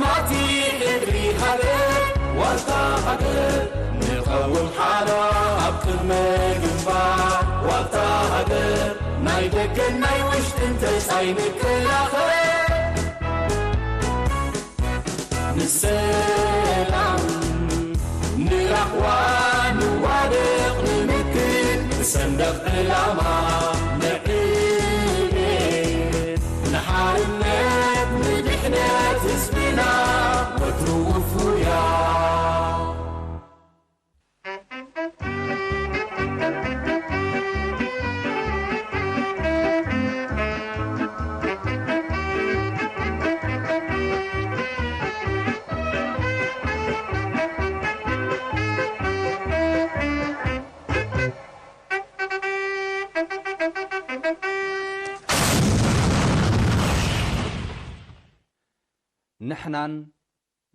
ማቲ ሕድሪ ሃገር ዋልታ ሃገር ንቐውም ሓራ ኣብ ቅድመ ግንባር ዋልታ ሃገር ናይ ደገን ናይ ውሽጥን ተጻይ ንከላኸል ንሰላም ንራህዋ ንዋደቕ ንምክት ንሰንደቕ ዕላማ ንዕቤት ንሓርነት ንድሕነት ህዝብና ወትሩ ውፉያ። ንሕናን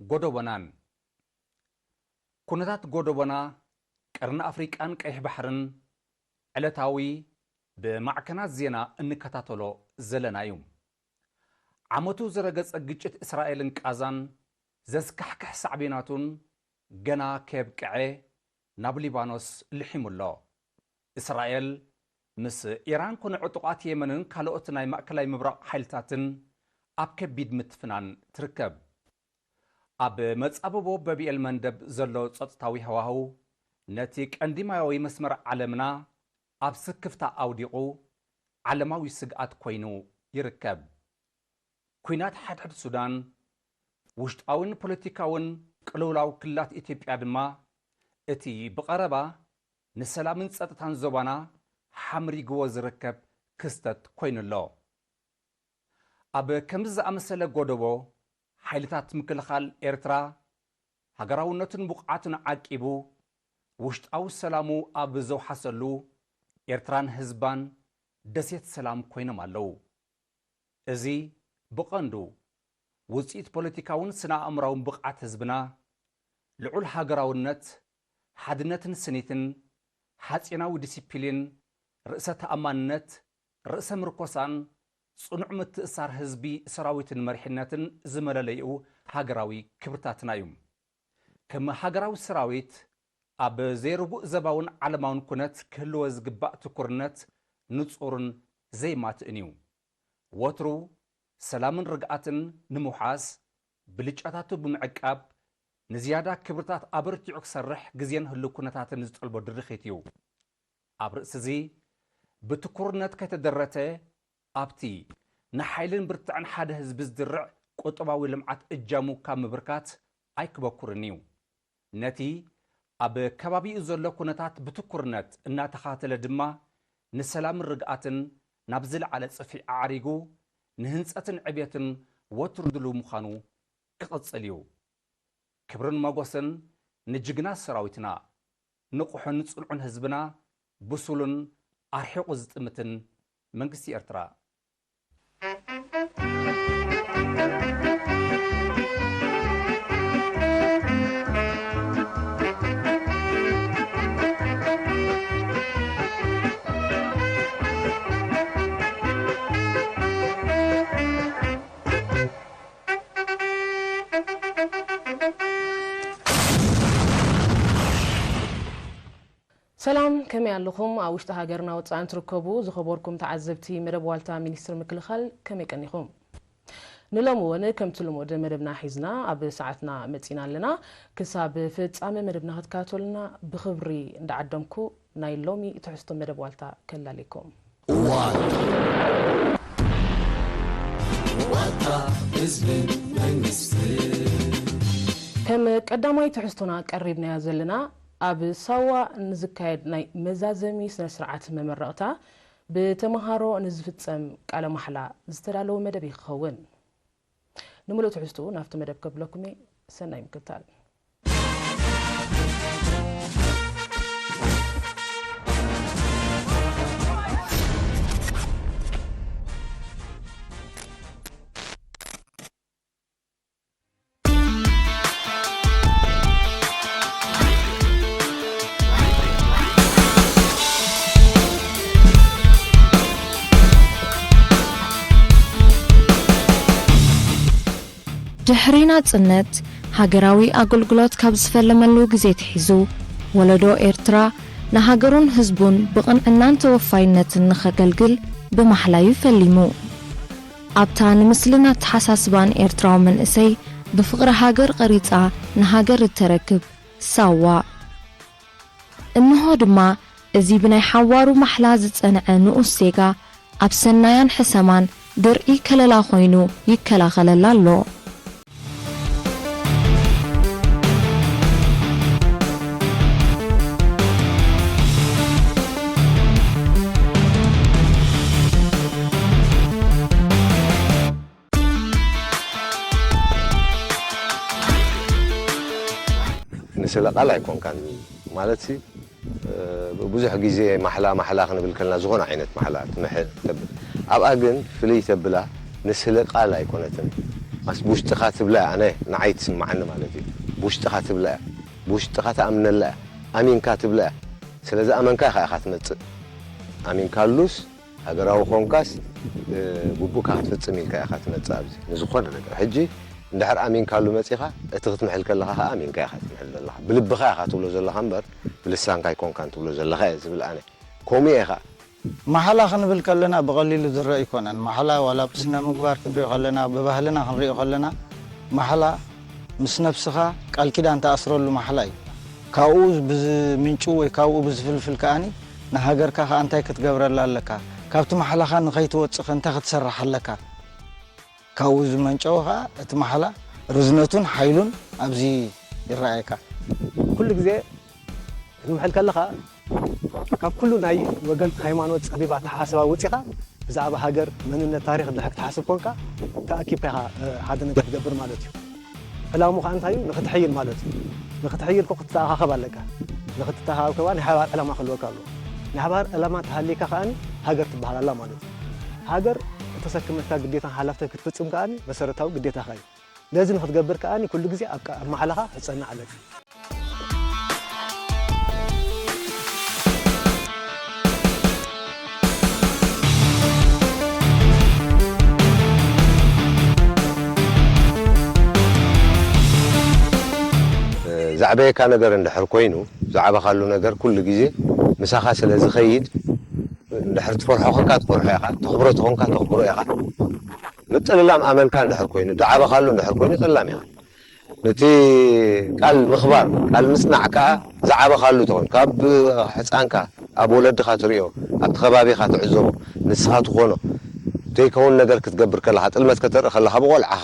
ጎደቦናን። ኩነታት ጎደቦና፣ ቀርኒ ኣፍሪቃን ቀይሕ ባሕርን ዕለታዊ ብማዕከናት ዜና እንከታተሎ ዘለና እዩ። ዓመቱ ዝረገጸ ግጭት እስራኤልን ቃዛን ዘስካሕክሕ ሳዕቤናቱን ገና ከየብቅዐ ናብ ሊባኖስ ልሒሙ ኣሎ። እስራኤል ምስ ኢራን ኮነ ዕጡቓት የመንን ካልኦት ናይ ማእከላይ ምብራቕ ሓይልታትን ኣብ ከቢድ ምትፍናን ትርከብ። ኣብ መጻብቦ በብኤል መንደብ ዘሎ ጸጥታዊ ሃዋህው ነቲ ቀንዲ ማያዊ መስመር ዓለምና ኣብ ስክፍታ ኣውዲቑ ዓለማዊ ስግኣት ኮይኑ ይርከብ። ኲናት ሓድሕድ ሱዳን፣ ውሽጣውን ፖለቲካውን ቅልውላው ክልላት ኢትዮጵያ ድማ እቲ ብቐረባ ንሰላምን ጸጥታን ዞባና ሓምሪግዎ ዝርከብ ክስተት ኮይኑ ኣሎ። ኣብ ከምዚ ዝኣመሰለ ጎደቦ፣ ሓይልታት ምክልኻል ኤርትራ ሃገራውነቱን ብቕዓቱን ዓቂቡ፣ ውሽጣዊ ሰላሙ ኣብ ዘውሓሰሉ፣ ኤርትራን ህዝባን ደሴት ሰላም ኮይኖም ኣለዉ። እዚ ብቐንዱ ውጽኢት ፖለቲካውን ስነ-ኣእምራውን ብቕዓት ህዝብና፣ ልዑል ሃገራውነት፣ ሓድነትን ስኒትን፣ ሓጺናዊ ዲሲፕሊን፣ ርእሰ ተኣማንነት፣ ርእሰ ምርኮሳን ጽኑዕ ምትእሳር ህዝቢ፣ ሰራዊትን መሪሕነትን ዝመለለይኡ ሃገራዊ ክብርታትና እዩ። ከም ሃገራዊ ሰራዊት ኣብ ዘይርጉእ ዘባውን ዓለማውን ኩነት ክህልዎ ዝግባእ ትኩርነት ንጹርን ዘይማትእን እዩ። ወትሩ ሰላምን ርግኣትን ንምውሓስ ብልጫታቱ ብምዕቃብ ንዝያዳ ክብርታት ኣበርቲዑ ክሰርሕ ግዜን ህሉው ኩነታትን ዝጠልቦ ድርኺት እዩ። ኣብ ርእሲ እዚ ብትኩርነት ከይተደረተ ኣብቲ ንሓይልን ብርትዕን ሓደ ህዝቢ ዝድርዕ ቁጠባዊ ልምዓት እጃሙ ካብ ምብርካት ኣይክበኩርን እዩ። ነቲ ኣብ ከባቢኡ ዘሎ ኩነታት ብትኩርነት እናተኻተለ ድማ ንሰላምን ርግኣትን ናብ ዝለዓለ ጽፍሒ ኣዕሪጉ ንህንጸትን ዕብየትን ወትሩ ድሉው ምዃኑ ክቕጽል እዩ። ክብርን ሞጎስን ንጅግና ሰራዊትና፣ ንቑሕን ጽኑዕን ህዝብና፣ ብሱልን ኣርሒቑ ዝጥምትን መንግስቲ ኤርትራ። ሰላም፣ ከመይ ኣለኹም? ኣብ ውሽጢ ሃገርና ወጻእን ትርከቡ ዝኸበርኩም ተዓዘብቲ መደብ ዋልታ ሚኒስትሪ ምክልኻል፣ ከመይ ቀኒኹም? ንሎሚ እውን ከምቲ ልሙድ መደብና ሒዝና ኣብ ሰዓትና መጺና ኣለና። ክሳብ ፍጻመ መደብና ክትከታተሉና ብኽብሪ እንዳዓደምኩ፣ ናይ ሎሚ ትሕዝቶ መደብ ዋልታ ከላልየኩም። ዋልታ። ዋልታ ህዝብን መንግስትን። ከም ቀዳማይ ትሕዝቶና ቀሪብናዮ ዘለና፣ ኣብ ሳዋ ንዝካየድ ናይ መዛዘሚ ስነ ስርዓት መመረቕታ ብተምሃሮ ንዝፍጸም ቃለ ማሕላ ዝተዳለወ መደብ እዩ ክኸውን። ንምሉእ ትሕዝትኡ ናብቲ መደብ ከብለኩም እየ። ሰናይ ምክትታል። ድሕሪ ናጽነት፣ ሃገራዊ ኣገልግሎት ካብ ዝፈለመሉ ግዜ ኣትሒዙ፣ ወለዶ ኤርትራ ንሃገሩን ህዝቡን ብቕንዕናን ተወፋይነትን ንኸገልግል ብማሕላ እዩ ፈሊሙ። ኣብታ ንምስልን ኣተሓሳስባን ኤርትራዊ መንእሰይ ብፍቕሪ ሃገር ቀሪጻ ንሃገር እተረክብ ሳዋ። እንሆ ድማ፣ እዚ ብናይ ሓዋሩ ማሕላ ዝጸንዐ ንኡስ ዜጋ፣ ኣብ ሰናያን ሕሰማን ድርዒ ከለላ ኮይኑ ይከላኸለላ ኣሎ። ንስለ ቃል ኣይኮንካን ማለት ሲ ብዙሕ ግዜ ማሕላ ማሕላ ክንብል ከለና ዝኾነ ዓይነት ማሕላ ትምሕል ተብል ኣብኣ ግን ፍልይ ተብላ ንስለ ቃል ኣይኮነትን ኣስ ብውሽጥኻ ትብላ ኣነ ንዓይ ትስምዓኒ ማለት እዩ ብውሽጥኻ ትብላ ብውሽጥኻ ተኣምነላ ኣሚንካ ትብላ ስለ ዝኣመንካ ኢኻ ኢኻ ትመጽእ ኣሚንካሉስ ሃገራዊ ኾንካስ ግቡእካ ክትፍጽም ኢልካ ኢኻ ትመጽእ ኣብዚ ንዝኾነ ነገር ሕጂ እንድሕር ኣሚንካሉ መጺኻ እቲ ክትምሕል ከለኻ ኸኣ ኣሚንካ ኢኻ ትምሕል ዘለኻ ብልብኻ ኢኻ ትብሎ ዘለኻ እምበር ብልሳንካ ኣይኮንካን ትብሎ ዘለኻ እየ ዝብል ኣነ ከምኡ እየ ኸኣ ማሕላ ክንብል ከለና ብቐሊሉ ዝረአ ኣይኮነን። ማሕላ ዋላ ብስነ ምግባር ክንሪኦ ከለና ብባህልና ክንሪኦ ከለና ማሕላ ምስ ነብስኻ ቃል ኪዳን ትኣስረሉ ማሕላ እዩ። ካብኡ ብዝምንጭው ወይ ካብኡ ብዝፍልፍል ከኣኒ ንሃገርካ ከኣ እንታይ ክትገብረላ ኣለካ፣ ካብቲ ማሕላኻ ንኸይትወጽእ ከ እንታይ ክትሰርሕ ኣለካ። ካብኡ ዝመንጨወ ከኣ እቲ ማሕላ ርዝነቱን ሓይሉን ኣብዚ ይረኣየካ። ኩሉ ግዜ ክትምሕል ከለኻ ካብ ኩሉ ናይ ወገን፣ ሃይማኖት፣ ጸቢብ ኣተሓሳስባ ወጺኻ ብዛዕባ ሃገር፣ መንነት፣ ታሪኽ እንድሕር ክትሓስብ ኮንካ ተኣኪብካ ኢኻ ሓደ ነገር ክትገብር ማለት እዩ። ዕላምኡ ከኣ እንታይ እዩ? ንኽትሕይል ማለት እዩ። ንኽትሕይል ኮ ክትተኣኻኸብ ኣለካ። ንኽትተኣኻኸብ ከኣ ናይ ሓባር ዕላማ ክህልወካ ኣለዎ። ናይ ሓባር ዕላማ እንተሃልይካ ከኣ ሃገር ትበሃል ኣላ ማለት እዩ። ሃገር እተሰከመትካ ግዴታን ሓላፍተን ክትፍጽም ከኣ መሰረታዊ ግዴታኻ እዩ። ነዚ ንኽትገብር ከኣ ኩሉ ግዜ ኣብ ማሕላኻ ክትጸንዕ ኣለካ። ዘዕበየካ ነገር እንድሕር ኮይኑ፣ ዝዓበኻሉ ነገር ኩሉ ግዜ ምሳኻ ስለ ዝኸይድ፣ እንድሕር ትፈርሖ ኮንካ ትፈርሖ ኢኻ፣ ተኽብሮ ተኾንካ ተኽብሮ ኢኻ። ምጥልላም ኣመልካ እንድሕር ኮይኑ፣ ዝዓበኻሉ እንድሕር ኮይኑ ጥላም ኢኻ። ነቲ ቃል ምኽባር፣ ቃል ምጽናዕ ከኣ ዝዓበኻሉ ትኾን። ካብ ሕጻንካ ኣብ ወለድኻ ትርእዮ፣ ኣብቲ ከባቢኻ ትዕዘቦ፣ ንስኻ ትኾኖ ዘይከውን ነገር ክትገብር ከለኻ፣ ጥልመት ከተርኢ ከለኻ ብቖልዓኻ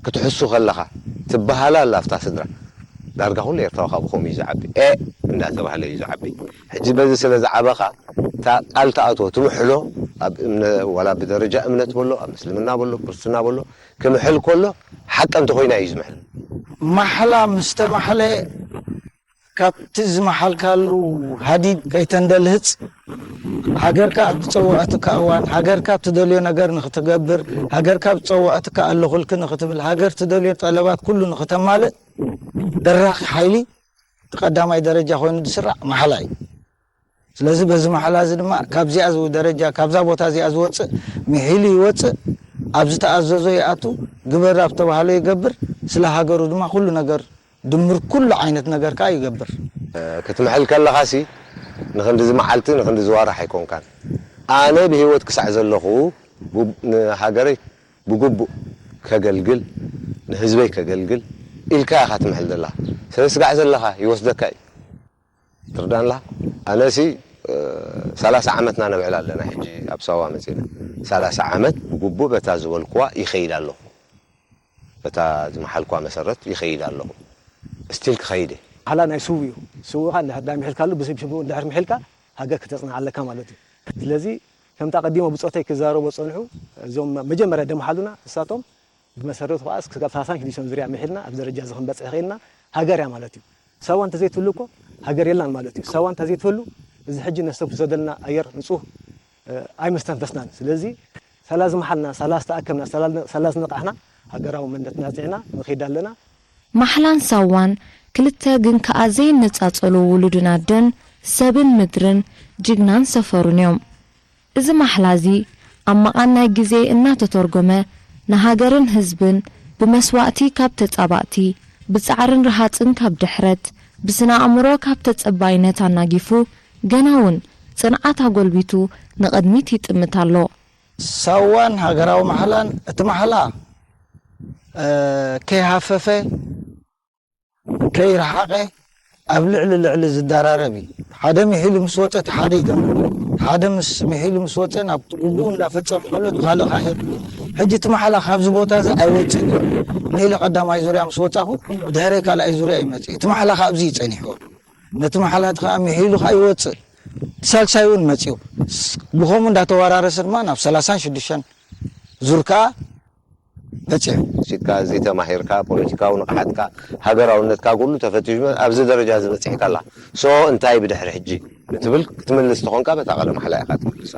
ክትሕሱ ከለኻ ትበሃላ ኣላ ኣብታ ስድራ። ዳርጋ ኩሉ ኤርትራዊ ካብ ከምኡ እዩ ዝዓቢ። ኤእ እንዳተባህለ እዩ ዝዓቢ። ሕጂ በዚ ስለ ዝዓበኻ እታ ቃል ትኣትዎ ትምሕሎ ኣብ እምነ ዋላ ብደረጃ እምነት በሎ ኣብ ምስልምና በሎ ክርስትና በሎ ክምሕል ከሎ ሓቂ እንተኾይና እዩ ዝምሕል። ማሕላ ምስ ተማሕለ ካብቲ ዝመሓልካሉ ሃዲድ ከይተንደልህጽ፣ ሃገርካ ኣብ ዝጸወዐትካ እዋን፣ ሃገርካ እትደልዮ ነገር ንኽትገብር፣ ሃገርካ ኣብ ዝጸወዐትካ ኣለኹልኪ ንኽትብል፣ ሃገር እትደልዮ ጠለባት ኩሉ ንኽተማልእ ደራኺ ሓይሊ እቲ ቀዳማይ ደረጃ ኮይኑ ዝስራዕ ማሕላ እዩ። ስለዚ በዚ ማሕላ እዚ ድማ ካብዚኣ ዝው ደረጃ ካብዛ ቦታ እዚኣ ዝወፅእ ምሒሉ ይወፅእ፣ ኣብ ዝተኣዘዞ ይኣቱ፣ ግበር ኣብ ዝተባህሎ ይገብር፣ ስለ ሃገሩ ድማ ኩሉ ነገር ድምር ኩሉ ዓይነት ነገር ከዓ ይገብር። ክትምሕል ከለኻሲ ንኽንድዚ መዓልቲ ንኽንድዚ ዋራሕ ኣይኮንካን። ኣነ ብህይወት ክሳዕ ዘለኹ ንሃገረይ ብግቡእ ከገልግል፣ ንህዝበይ ከገልግል ኢልካ ኢኻ ትምሕል ዘለኻ። ስለ ስጋዕ ዘለኻ ይወስደካ እዩ። ትርዳንላ ኣነሲ ሰላሳ ዓመትና ነብዕል ኣለና ሕጂ ኣብ ሳዋ መጺና ሰላሳ ዓመት ብግቡእ በታ ዝበልኩዋ ይኸይድ ኣለኹ በታ ዝመሓልኩዋ መሰረት ይኸይድ ኣለኹ still ክኸይድ እየ ማሕላ ናይ ስው እዩ ስውእኻ እንድሕር ዳሚሒልካሉ ብስብ ሽሙ እንድሕር ምሒልካ ሃገር ክተጽንዕ ኣለካ ማለት እዩ ስለዚ ከምቲ ኣቐዲሞ ብጾተይ ክዛረቦ ዝጸንሑ እዞም መጀመርያ ደምሓሉና ንሳቶም ብመሰረቱ ከኣ ክሳብ ሰላሳን ሽዱሽተን ዙርያ ምሒልና ኣብዚ ደረጃ እዚ ክንበጽሕ ይኽእልና ሃገር እያ ማለት እዩ። ሳዋ እንተዘይትህሉ እኮ ሃገር የላን ማለት እዩ። ሳዋ እንተዘይትህሉ እዚ ሕጂ ነስተንፍሶ ዘለና ኣየር ንጹህ ኣይመስተንፈስናን። ስለዚ ሳላ ዝመሓልና፣ ሳላ ዝተኣከብና፣ ሳላ ዝነቓሕና ሃገራዊ መንነትና ኣጽኒዕና ንኸይድ ኣለና። ማሕላን ሳዋን ክልተ ግን ከኣ ዘይነጻጸሉ ውሉድን ኣደን ሰብን ምድርን ጅግናን ሰፈሩን እዮም። እዚ ማሕላ እዚ ኣብ መቓን ናይ ግዜ እናተተርጎመ ንሃገርን ህዝብን ብመስዋእቲ ካብ ተጻባእቲ፣ ብጻዕርን ረሃጽን ካብ ድሕረት፣ ብስነ ኣእምሮ ካብ ተጸባይነት ኣናጊፉ፣ ገና እውን ጽንዓት ኣጎልቢቱ ንቕድሚት ይጥምት ኣሎ። ሳዋን ሃገራዊ ማሕላን፣ እቲ ማሕላ፣ እ፣ ከይሃፈፈ፣ ከይረሓቐ፣ ኣብ ልዕሊ ልዕሊ ዝደራረብ እዩ። ሓደ ምሒሉ ምስ ወጸ፣ እቲ ሓደ ይገምር። ሓደ ምስ ምሒሉ ምስ ወጸ፣ ናብ ትርጉኡ እንዳፈጸመ ከሎ፣ እቲ ካልእ ከኣ ይህብ። ሕጂ እቲ ማሕላ ካብዚ ቦታ እዚ ኣይወጽእን እዩ። ንኢለ ቀዳማይ ዙርያ ምስ ወጻኹ፣ ብድሕረይ ካልኣይ ዙርያ እዩ መጺኡ። እቲ ማሕላ ካብዚ እዩ ጸኒሕዎ። ነቲ ማሕላ እቲ ከኣ ምሒሉ ከኣ ይወጽእ። እቲ ሳልሳይ እውን መጺኡ። ስ-፣ ብኸምኡ እንዳተወራረሰ ድማ ናብ ሰላሳን ሽዱሽተን ዙር ከኣ በጺሑ። ሲትካ እዚ ተማሂርካ፣ ፖለቲካዊ ንቕሓትካ፣ ሃገራውነትካ ኩሉ ተፈቲሹ ኣብዚ ደረጃ እዚ በጺሕካ ኣላ። ሶ እንታይ ብድሕሪ ሕጂ ንትብል ክትምልስ ተኾንካ በታ ቃለ ማሕላ ኢኻ ትምልሳ።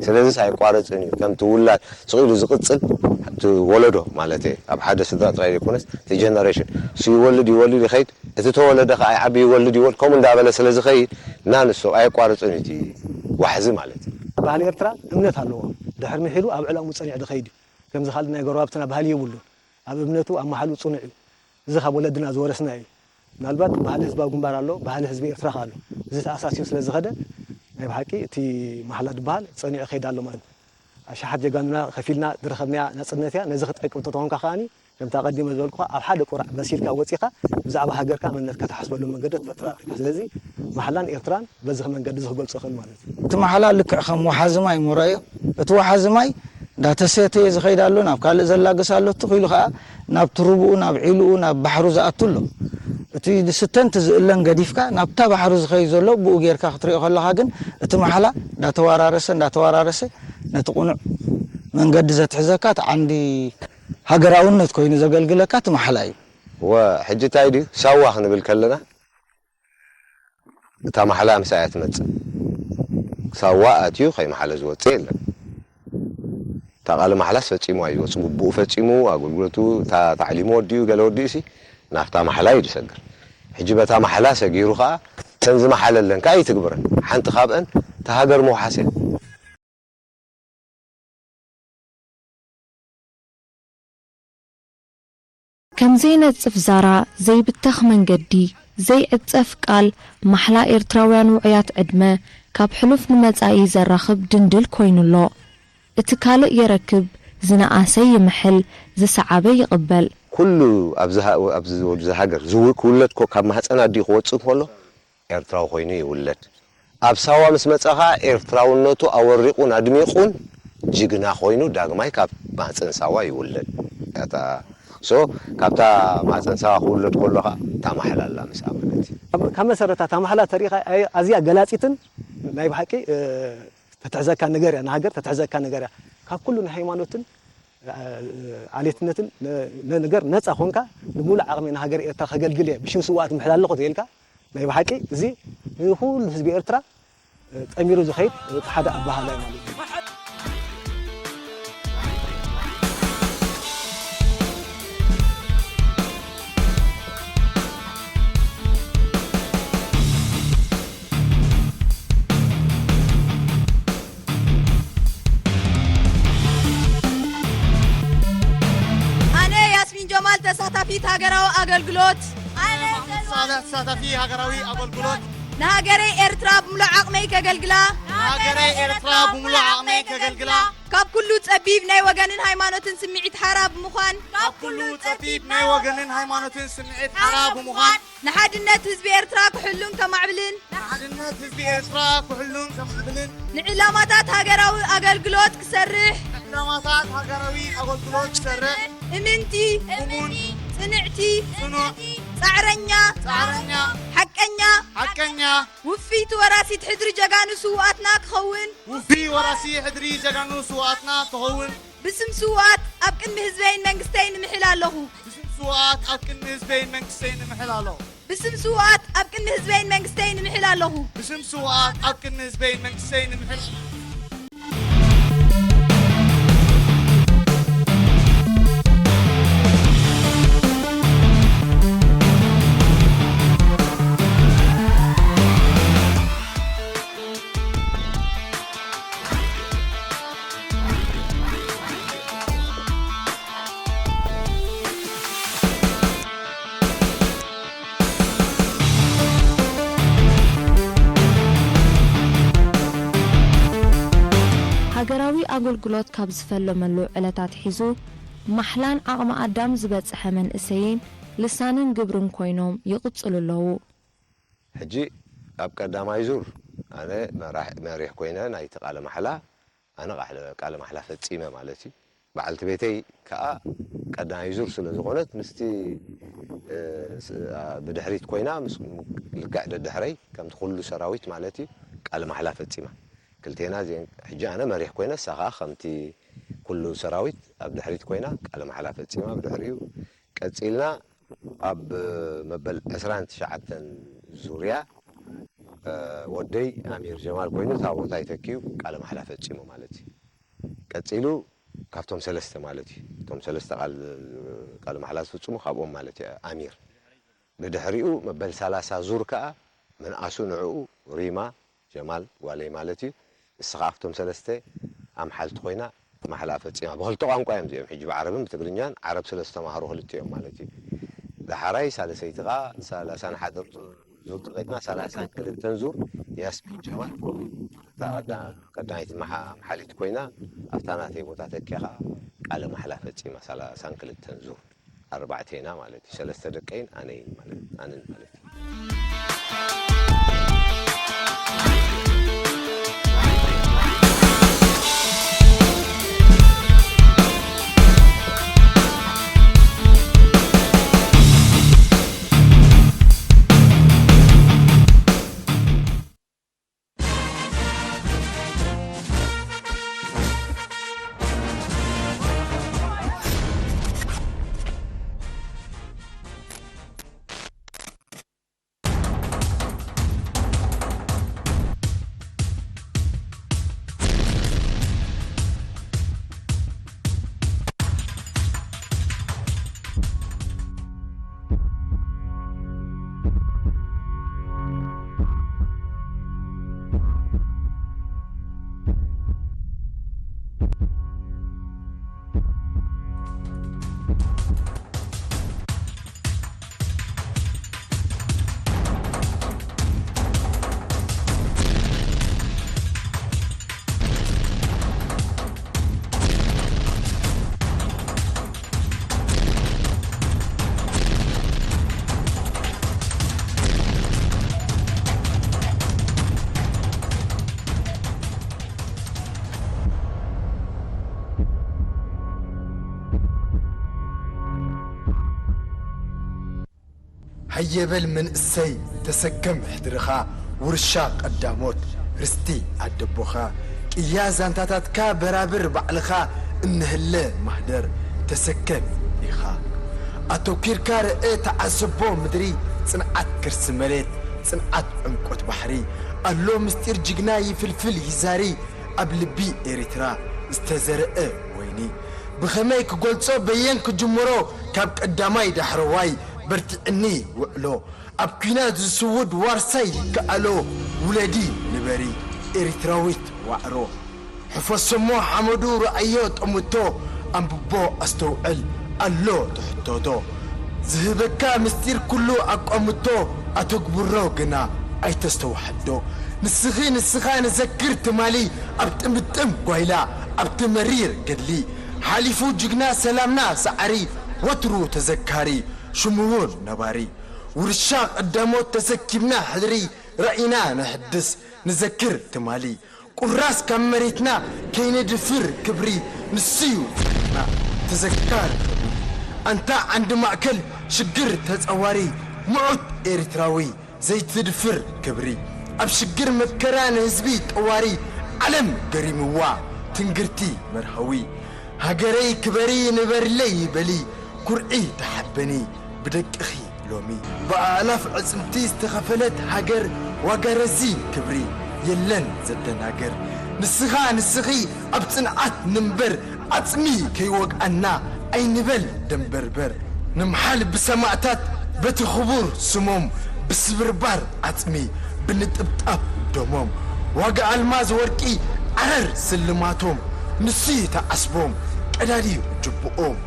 ስለዚ ኣይቋረጽን እዩ። ከምቲ ውላድ ስቕ ኢሉ ዝቕጽል፣ እቲ ወለዶ ማለት እየ። ኣብ ሓደ ስድራ ጥራይ ዘይኮነስ፣ እቲ ጀነሬሽን እሱ ይወልድ፣ ይወልድ፣ ይኸይድ። እቲ ተወለደ ከኣ ይዓቢ፣ ይወልድ፣ ይወልድ። ከምኡ እንዳበለ ስለ ዝኸይድ፣ እና ንሱ ኣየቋርጽን እዩ እቲ ዋሕዚ ማለት እዩ። ባህሊ ኤርትራ እምነት ኣለዎ። ድሕሪ ምሒሉ ኣብ ዕላምኡ ጸኒዑ ዝኸይድ እዩ። ከምዚ ካልእ ናይ ጎረባብትና ባህሊ የብሉን። ኣብ እምነቱ ኣብ መሓሉ ጽኑዕ እዩ። እዚ ካብ ወለድና ዝወረስና እዩ። ምናልባት ባህሊ ህዝባዊ ግንባር ኣሎ፣ ባህሊ ህዝቢ ኤርትራ ከኣ ኣሎ። እዚ ተኣሳሲሩ ስለ ዝኸደ ናይ ብሓቂ እቲ ማሕላ ዝበሃል ጸኒዑ ይኸይድ ኣሎ ማለት እዩ። ኣሽሓት ጀጋኑና ከፊልና ዝረኸብናያ ናጽነት እያ። ነዚ ክትጠቅም እንተተኾንካ ከኣኒ ከምቲ ኣቐዲመ ዝበልኩኻ ኣብ ሓደ ቁራዕ መሲልካ ወጺኻ ብዛዕባ ሃገርካ መንነትካ ትሓስበሉ መንገዲ ትፈጥር ኣለካ። ስለዚ ማሕላን ኤርትራን በዚ መንገዲ እዚ ክገልጾ እኽእል ማለት እዩ። እቲ ማሕላ ልክዕ ከም ወሓዚ ማይ ምረዮ። እቲ ወሓዚ ማይ እንዳተሰተየ ዝኸይድ ኣሎ፣ ናብ ካልእ ዘላግስ ኣሎ፣ ትኽ ኢሉ ኸኣ ናብቲ ሩብኡ፣ ናብ ዒልኡ፣ ናብ ባሕሩ ዝኣቱ ኣሎ። እቲ ዝስተን እቲ ዝእለን ገዲፍካ ናብታ ባሕሩ ዝኸይድ ዘሎ ብኡ ጌርካ ክትሪኦ ከለኻ ግን እቲ ማሕላ እንዳተወራረሰ፣ እንዳተወራረሰ ነቲ ቅኑዕ መንገዲ ዘትሕዘካ፣ እቲ ዓንዲ ሃገራውነት ኮይኑ ዘገልግለካ እቲ ማሕላ እዩ። እወ፣ ሕጂ እንታይ ድዩ ሳዋ ክንብል ከለና፣ እታ ማሕላ ምሳኣ እያ ትመጽእ። ሳዋ ኣትዩ ከይመሓለ ዝወጽእ የለን። እታ ቃለ ማሕላስ ፈጺሙ ኣይወጽእ፣ ግቡኡ ፈጺሙ፣ ኣገልግሎቱ፣ እታ ታዕሊሙ ወዲኡ፣ ገለ ወዲኡሲ ናብታ ማሕላ እዩ ዝሰግር። ሕጂ በታ ማሕላ ሰጊሩ ከኣ እተን ዝመሓለለን ከኣ ይትግብረን። ሓንቲ ካብአን እታ ሃገር ምውሓስ እያ። ከም ዘይነጽፍ ዛራ፣ ዘይብተኽ መንገዲ፣ ዘይዕጸፍ ቃል፣ ማሕላ ኤርትራውያን ውዑያት ዕድመ፣ ካብ ሕሉፍ ንመጻኢ ዘራኽብ ድንድል ኮይኑ ኣሎ። እቲ ካልእ የረክብ፣ ዝነኣሰ ይምሕል፣ ዝሰዓበ ይቕበል። ኩሉ ኣብዚ ሃ-፣ ኣብዚ ወዲ ሃገር ዝው-፣ ክውለድ ኮ-፣ ካብ ማህጸን ኣዲኡ ክወጽእ እንከሎ ኤርትራዊ ኮይኑ ይውለድ። ኣብ ሳዋ ምስ መጸ ኸኣ ኤርትራውነቱ ኣወሪቑን ኣድሚቑን ጅግና ኮይኑ ዳግማይ ካብ ማህጸን ሳዋ ይውለድ። እታ ሶ ካብታ ማህጸን ሳዋ ክውለድ ከሎ ኸኣ እታ ማሕላ ኣላ ምስኣ ማለት እዩ። ካብ መሰረታ እታ ማሕላ ተሪኻ ኣዝያ ገላጺትን ናይ ብሓቂ ተትሕዘካ ነገር እያ፣ ንሃገር ተትሕዘካ ነገር እያ። ካብ ኩሉ ንሃይማኖትን ዓሌትነትን ነገር ነፃ ኮንካ ንሙሉእ ዓቕሚ ንሃገር ኤርትራ ከገልግል እየ ብሽም ስውኣት ምሕል ኣለኹ ተይልካ ናይ ብሓቂ እዚ ንኩሉ ህዝቢ ኤርትራ ጠሚሩ ዝኸይድ ሓደ ኣባሃላይ ማለት እዩ። ኣነ ያስሚን ጀማል ተሳታፊት ሃገራዊ ኣገልግሎት። ኣነ ሳልሕ ተሳታፊ ሃገራዊ ኣገልግሎት። ንሃገረይ ኤርትራ ብምሉእ ዓቕመይ ከገልግላ። ንሃገረይ ኤርትራ ብምሉእ ዓቕመይ ከገልግላ። ካብ ኩሉ ጸቢብ ናይ ወገንን ሃይማኖትን ስምዒት ሓራ ብምዃን። ካብ ኩሉ ጸቢብ ናይ ወገንን ሃይማኖትን ስምዒት ሓራ ብምዃን። ንሓድነት ህዝቢ ኤርትራ ክሕሉን ከማዕብልን። ንሓድነት ህዝቢ ኤርትራ ክሕሉን ከማዕብልን። ንዕላማታት ሃገራዊ ኣገልግሎት ክሰርሕ። ንዕላማታት ሃገራዊ ኣገልግሎት ክሰርሕ። እምንቲ። እሙን። ጽንዕቲ። ጽኑዕ። ጻዕረኛ። ጻዕረኛ። ሓቀኛ። ሓቀኛ። ውፍይቲ ወራሲት ሕድሪ ጀጋኑ ስውኣትና ክኸውን። ውፍይ ወራሲ ሕድሪ ጀጋኑ ስውኣትና ክኸውን። ብስም ስውኣት ኣብ ቅድሚ ህዝበይን መንግስተይን እምሕል ኣለኹ። ብስም ስውኣት ኣብ ቅድሚ ህዝበይን መንግስተይን እምሕል ኣለኹ። ብስም ስውኣት ኣብ ቅድሚ ህዝበይን መንግስተይን እምሕል ኣለኹ። ብስም ስውኣት ኣብ ቅድሚ ህዝበይን መንግስተይን እምሕል ኣገልግሎት ካብ ዝፈለመሉ ዕለት ኣትሒዙ፣ ማሕላን ዓቕሚ ኣዳም ዝበጽሐ መንእሰይን ልሳንን ግብርን ኮይኖም ይቕጽሉ ኣለዉ። ሕጂ ኣብ ቀዳማይ ዙር ኣነ መራሕ-፣ መሪሕ ኮይነ ናይቲ ቃለ ማሕላ፣ ኣነ ቃሕለ-፣ ቃለ ማሕላ ፈጺመ ማለት እዩ። በዓልቲ ቤተይ ከኣ ቀዳማይ ዙር ስለ ዝኾነት ምስቲ፣ እ፣ ስ-፣ ኣ፣ ብድሕሪት ኮይና ምስ ልክዕ ደድሕረይ ከምቲ ኩሉ ሰራዊት ማለት እዩ ቃለ ማሕላ ፈጺማ። ክልቴና እዚአን ሕጂ ኣነ መሪሕ ኮይነ፣ እሳ ከኣ ከምቲ ኩሉ ሰራዊት ኣብ ድሕሪት ኮይና ቃለ ማሕላ ፈጺማ። ብድሕሪኡ ቀጺልና ኣብ መበል ዕስራን ትሽዓተን ዙርያ፣ እ፣ ወደይ ኣሚር ጀማል ኮይኑ እታ ቦታ ይተኪኡ ቃለ ማሕላ ፈጺሙ ማለት እዩ። ቀጺሉ ካብቶም ሰለስተ ማለት እዩ። እቶም ሰለስተ ቃል-፣ ቃለ ማሕላ ዝፍጽሙ ካብኦም ማለት እዩ ኣሚር። ብድሕሪኡ መበል ሰላሳ ዙር ከኣ ምንኣሱ ንዕኡ ሪማ ጀማል ጓለይ ማለት እዩ። ንሳ ከኣ ኣብቶም ሰለስተ ኣምሓልቲ ኮይና ማሕላ ፈጺማ። ብኽልተ ቋንቋ እዮም እዚኦም ሕጂ ብዓረብን ብትግርኛን፣ ዓረብ ስለ ዝተማህሩ ክልቲኦም ማለት እዩ። ዳሕራይ ሳልሰይቲ ከኣ ሰላሳን ሓደ ዙር ተቐይድና ሰላሳን ክልተን ዙር ያስሚን ጀማል እታ ቀዳ-፣ ቀዳመይቲ መሓ-፣ መሓሊት ኮይና ኣብታ ናተይ ቦታ ተኪኣ ከኣ ቃለ ማሕላ ፈጺማ ሰላሳን ክልተን ዙር። ኣርባዕቴና ማለት እዩ። ሰለስተ ደቀይን ኣነይን ማለት፣ ኣነን ማለት እዩ። ሃየ በል መንእሰይ ተሰከም ሕድርኻ፣ ውርሻ ቀዳሞት ርስቲ ኣደቦኻ፣ ቅያ ዛንታታትካ በራብር ባዕልኻ፣ እንህለ ማህደር ተሰከም ኢኻ። ኣተኲርካ ርእ ተዓዘቦ ምድሪ፣ ጽንዓት ከርሲ መሬት፣ ጽንዓት ዕምቆት ባሕሪ፣ ኣሎ ምስጢር ጅግና ይፍልፍል ይዛሪ፣ ኣብ ልቢ ኤሪትራ ዝተዘርአ ወይኒ። ብኸመይ ክገልጾ በየን ክጅምሮ፣ ካብ ቀዳማይ ዳሕረዋይ በርቲዕኒ ውዕሎ፣ ኣብ ኲናት ዝስውድ ዋርሳይ ይከኣሎ፣ ውለዲ ንበሪ ኤሪትራዊት ዋዕሮ። ሕፈሶሞ ሓመዱ ረኣዮ ጠምቶ፣ ኣንብቦ ኣስተውዕል ኣሎ ትሕቶቶ። ዝህበካ ምስጢር ኩሉ ኣቋምቶ፣ ኣተግብሮ ግና ኣይተስተውሓዶ። ንስኺ ንስኻ ንዘክር ትማሊ፣ ኣብ ጥምጥም ጓይላ ኣብቲ መሪር ገድሊ፣ ሓሊፉ ጅግና ሰላምና ሰዓሪ፣ ወትሩ ተዘካሪ ሽሙውን ነባሪ። ውርሻ ቀዳሞት ተሰኪምና ሕድሪ፣ ራኢና ነሕድስ ንዘክር ትማሊ። ቁራስ ካብ መሬትና ከይነድፍር ክብሪ፣ ንሱዩ ጽንዕና ተዘካሪ ክብሪ። ኣንታ ዓንዲ ማእከል ሽግር ተጸዋሪ፣ ምዑት ኤሪትራዊ ዘይትድፍር ክብሪ። ኣብ ሽግር መከራ ንህዝቢ ጠዋሪ፣ ዓለም ገሪምዋ ትንግርቲ መርሃዊ። ሃገረይ ክበሪ ንበርለይ በሊ፣ ኩርዒ ተሓበኒ ብደቅኺ ሎሚ። ብኣእላፍ ኣዕጽምቲ ዝተኸፈለት ሃገር፣ ዋጋ ረዚን ክብሪ የለን ዘደናግር። ንስኻ ንስኺ ኣብ ጽንዓት ንንበር፣ ዓጽሚ ከይወግኣና ኣይንበል ደንበርበር። ንምሓል ብሰማእታት በቲ ክቡር ስሞም፣ ብስብርባር ዓጽሚ ብንጥብጣብ ደሞም። ዋጋ ኣልማዝ ወርቂ ዓረር ስልማቶም፣ ንሱ እዩ ተዓስቦም ቀዳድዩ ጅብኦም።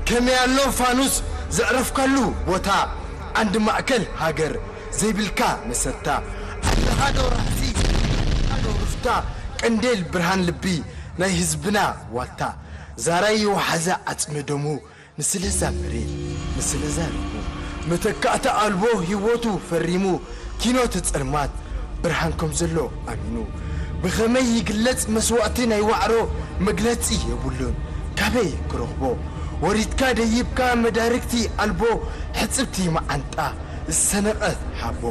ከመይ ኣሎ ፋኑስ ዘዕረፍካሉ ቦታ፣ ዓንዲ ማእከል ሃገር ዘይብልካ መሰታ። ኣለኻ ዶ ራሕሲ፣ ኣለኻ ዶ ሩፍታ፣ ቀንዴል ብርሃን ልቢ፣ ናይ ህዝብና ዋልታ ዛራይ የውሓዘ ዓጽሚ ደሙ ንስለዛ መሬት ንስለዛ ርሙ መተካእታ ኣልቦ ህይወቱ ፈሪሙ ኪኖ ተጸልማት ብርሃን ከም ዘሎ ኣሚኑ ብኸመይ ይግለጽ መስዋእቲ ናይ ዋዕሮ መግለጺ የብሉን ካበይ ክረኽቦ ወሪድካ ደይብካ መዳርግቲ ኣልቦ ሕጽብቲ መዓንጣ ዝሰነቐት ሓቦ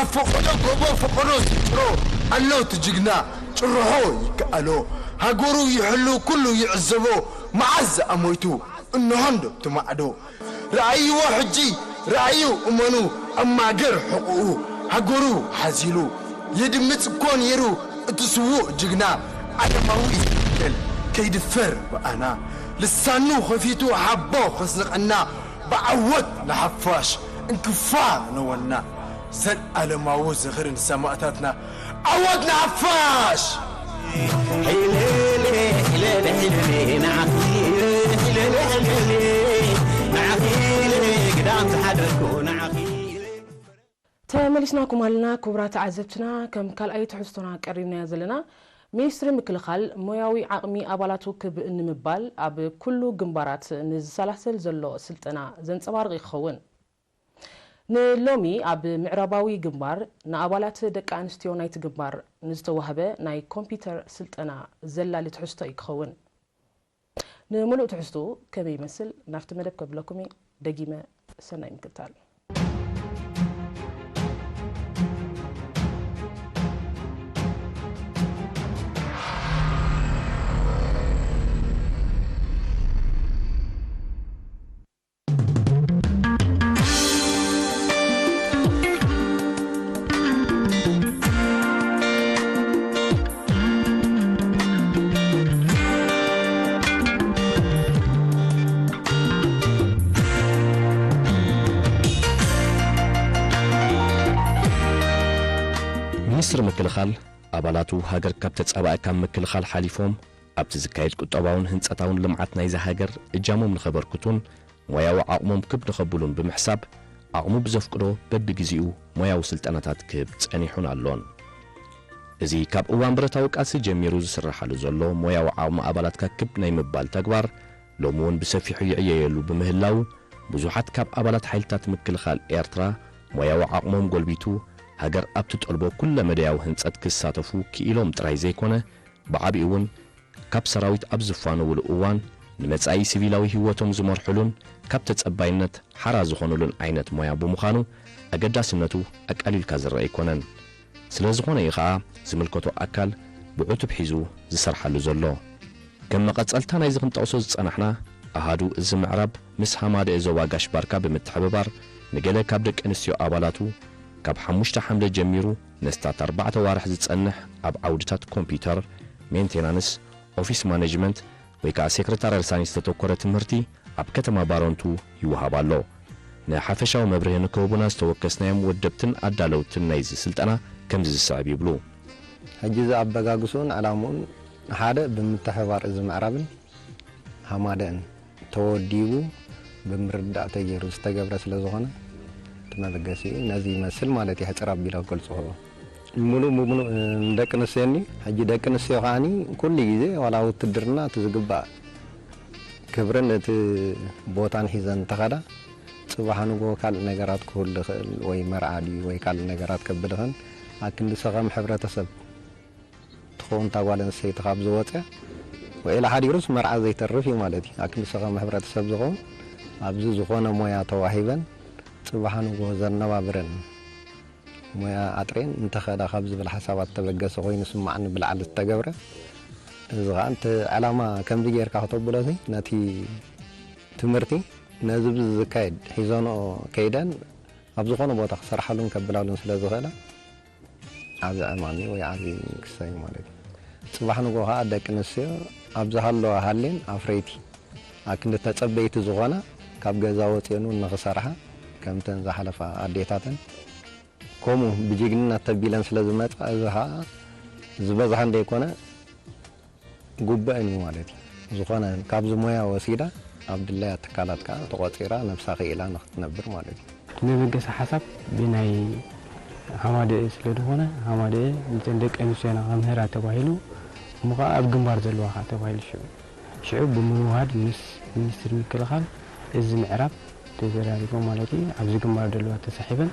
ኣብ ፈቐዶ ጎቦ ፈቐዶ ስጥሮ ኣሎ እቲ ጅግና ጭርሖ ይከኣሎ ሃገሩ ይሕሉ ኩሉ ይዕዘቦ መዓዝ ኣሞይቱ እንሆ እንዶ ትማዕዶ ረኣይዎ ሕጂ ረኣዩ እመኑ ኣብ ማእገር ሕቑኡ ሃገሩ ሓዚሉ የድምጽ እኮ ነይሩ እቲ ስዉእ ጅግና ዓለማዊ ዝትከል ከይድፈር ብኣና ልሳኑ ኸፊቱ ሓቦ ኸስንቐና ብዓወት ንሓፋሽ እንክፋ ነወና ዘልኣለማዊ ዝኽሪ ንሰማእታትና ዓወት ንሓፋሽ ሒለሌ ሒለሌ ሒለሌ ንዓኺ ሒለሌ ሒለሌ ንዓኺ ግዳም ዝሓደርኩ ንዓኺ ተመሊስናኩም ኣለና ክቡራት ተዓዘብትና። ከም ካልኣይ ትሕዝቶና ቀሪብናዮ ዘለና፣ ሚኒስትሪ ምክልኻል ሞያዊ ዓቕሚ ኣባላቱ ክብ ንምባል ኣብ ኩሉ ግንባራት ንዝሰላሰል ዘሎ ስልጠና ዘንጸባርቕ ክኸውን። ንሎሚ ኣብ ምዕራባዊ ግንባር ንኣባላት ደቂ ኣንስትዮ ናይቲ ግንባር ንዝተዋህበ ናይ ኮምፒተር ስልጠና ዘላሊ ትሕዝቶ እዩ ክኸውን። ንምሉእ ትሕዝትኡ ከመይ ይመስል ናብቲ መደብ ከብለኩም እየ። ደጊመ ሰናይ ምክትታል። ሚኒስትሪ ምክልኻል፣ ኣባላቱ ሃገር ካብ ተጻባኢ ካብ ምክልኻል ሓሊፎም ኣብቲ ዝካየድ ቁጠባውን ህንጸታውን ልምዓት ናይዛ ሃገር እጃሞም ንኸበርክቱን ሞያዊ ዓቕሞም ክብ ንኸብሉን ብምሕሳብ ዓቕሙ ብዘፍቅዶ በብግዜኡ ሞያዊ ስልጠናታት ክህብ ጸኒሑን ኣሎን። እዚ ካብ እዋን ብረታዊ ቃልሲ ጀሚሩ ዝስርሓሉ ዘሎ ሞያዊ ዓቕሚ ኣባላትካ ክብ ናይ ምባል ተግባር ሎሚ እውን ብሰፊሑ ይዕየየሉ ብምህላዉ ብዙሓት ካብ ኣባላት ሓይልታት ምክልኻል ኤርትራ ሞያዊ ዓቕሞም ጎልቢቱ ሃገር ኣብ ትጠልቦ ኩለ መደያዊ ህንጸት ክሳተፉ ክኢሎም ጥራይ ዘይኮነ ብዓቢኡ እውን ካብ ሰራዊት ኣብ ዝፋነውሉ እዋን ንመጻኢ ሲቪላዊ ህይወቶም ዝመርሑሉን ካብ ተጸባይነት ሓራ ዝኾኑሉን ዓይነት ሞያ ብምዃኑ ኣገዳስነቱ ኣቃሊልካ ዝረኣ ኣይኮነን። ስለ ዝኾነ እዩ ኸኣ ዝምልከቶ ኣካል ብዕቱብ ሒዙ ዝሰርሓሉ ዘሎ። ከም መቐጸልታ ናይዚ ክንጠቕሶ ዝጸናሕና ኣሃዱ እዚ ምዕራብ ምስ ሃማደኤ ዞባ ጋሽ ባርካ ብምትሕብባር ንገለ ካብ ደቂ ኣንስትዮ ኣባላቱ ካብ ሓሙሽተ ሓምለ ጀሚሩ ነስታት ኣርባዕተ ዋርሕ ዝጸንሕ ኣብ ዓውድታት ኮምፒዩተር፣ ሜንቴናንስ፣ ኦፊስ ማኔጅመንት ወይ ከዓ ሴክሬታርያል ሳይንስ ዝተተኮረ ትምህርቲ ኣብ ከተማ ባረንቱ ይወሃብ ኣሎ። ንሓፈሻዊ መብርሂ ንክህቡና ዝተወከስናዮም ወደብትን ኣዳለውትን ናይዚ ስልጠና ከምዚ ዝስዕብ ይብሉ። ሕጂ እዚ ኣበጋግስኡን ዕላምኡን ሓደ ብምትሕብባር እዚ ምዕራብን ሃማደእን ተወዲቡ ብምርዳእ ተገይሩ ዝተገብረ ስለ ዝኾነ እቲ መበገሲኡ ነዚ ይመስል ማለት እዩ ሕጽር ኣቢለ ክገልጾ። ምሉእ ብምሉእ ንደቂ ኣንስትዮ እኒ ሕጂ ደቂ ኣንስትዮ ከዓኒ ኩሉ ግዜ ዋላ ውትድርና እቲ ዝግባእ ክብርን እቲ ቦታን ሒዘን እንተኸዳ ጽባሕ ንግሆ ካልእ ነገራት ክህሉ ይኽእል ወይ መርዓ ድዩ ወይ ካልእ ነገራት ከብልኽን ኣክንዲ ሰኸም ሕብረተሰብ ትኸውን እታ ጓል ኣንስተይቲ ካብ ዝወፅያ ውዒላ ሓዲሩስ መርዓ ዘይተርፍ እዩ ማለት እዩ። ኣክንዲ ሰኸም ሕብረተሰብ ዝኸውን ኣብዚ ዝኾነ ሞያ ተዋሂበን ጽባሕ ንግሆ ዘነባብረን ሞያ ኣጥሬን እንተኸዳ ካብ ዝብል ሓሳባት ተበገሰ ኮይኑ ስማዕኒ ብላዕሊ ዝተገብረ እዚ ከዓ እቲ ዕላማ ከምዚ ጌርካ ክተብሎ ነቲ ትምህርቲ ነዚ ብዚ ዝካየድ ሒዘንኦ ከይደን ኣብ ዝኾነ ቦታ ክሰርሓሉን ከብላሉን ስለ ዝኽእላ ዓቢ ዕማም እዩ ወይ ዓቢ ክሳይ ማለት እዩ። ጽባሕ ንግሆ ከኣ ደቂ ኣንስትዮ ኣብ ዝሃለዋ ሃልየን ኣፍረይቲ ኣክንዲ ተጸበይቲ ዝኾና ካብ ገዛ ወጺኤን እውን ንኽሰርሓ ከምተን ዝሓለፋ ኣዴታተን ከምኡ ብጅግንነት ተቢለን ስለ ዝመጻ እዚ ከኣ ዝበዝሓ እንደይኮነ ጉበአን እዩ ማለት እዩ። ዝኾነ ካብዚ ሞያ ወሲዳ ኣብ ድለያ ትካላት ከኣ ተቖጺራ ነብሳ ክኢላ ንኽትነብር ማለት እዩ። መበገሲ ሓሳብ ብናይ ሃማደኤ ስለ ዝኾነ ሃማደኤ ነተን ደቂ ኣንስትዮና ክምህራ ተባሂሉ እሞ ከኣ ኣብ ግንባር ዘለዋ ከኣ ተባሂሉ ሽዑ ሽዑ ብምውሃድ ምስ ሚኒስትሪ ምክልኻል እዚ ምዕራብ ተዘራሪቦም ማለት እዩ። ኣብዚ ግንባር ዘለዋ ተሳሒበን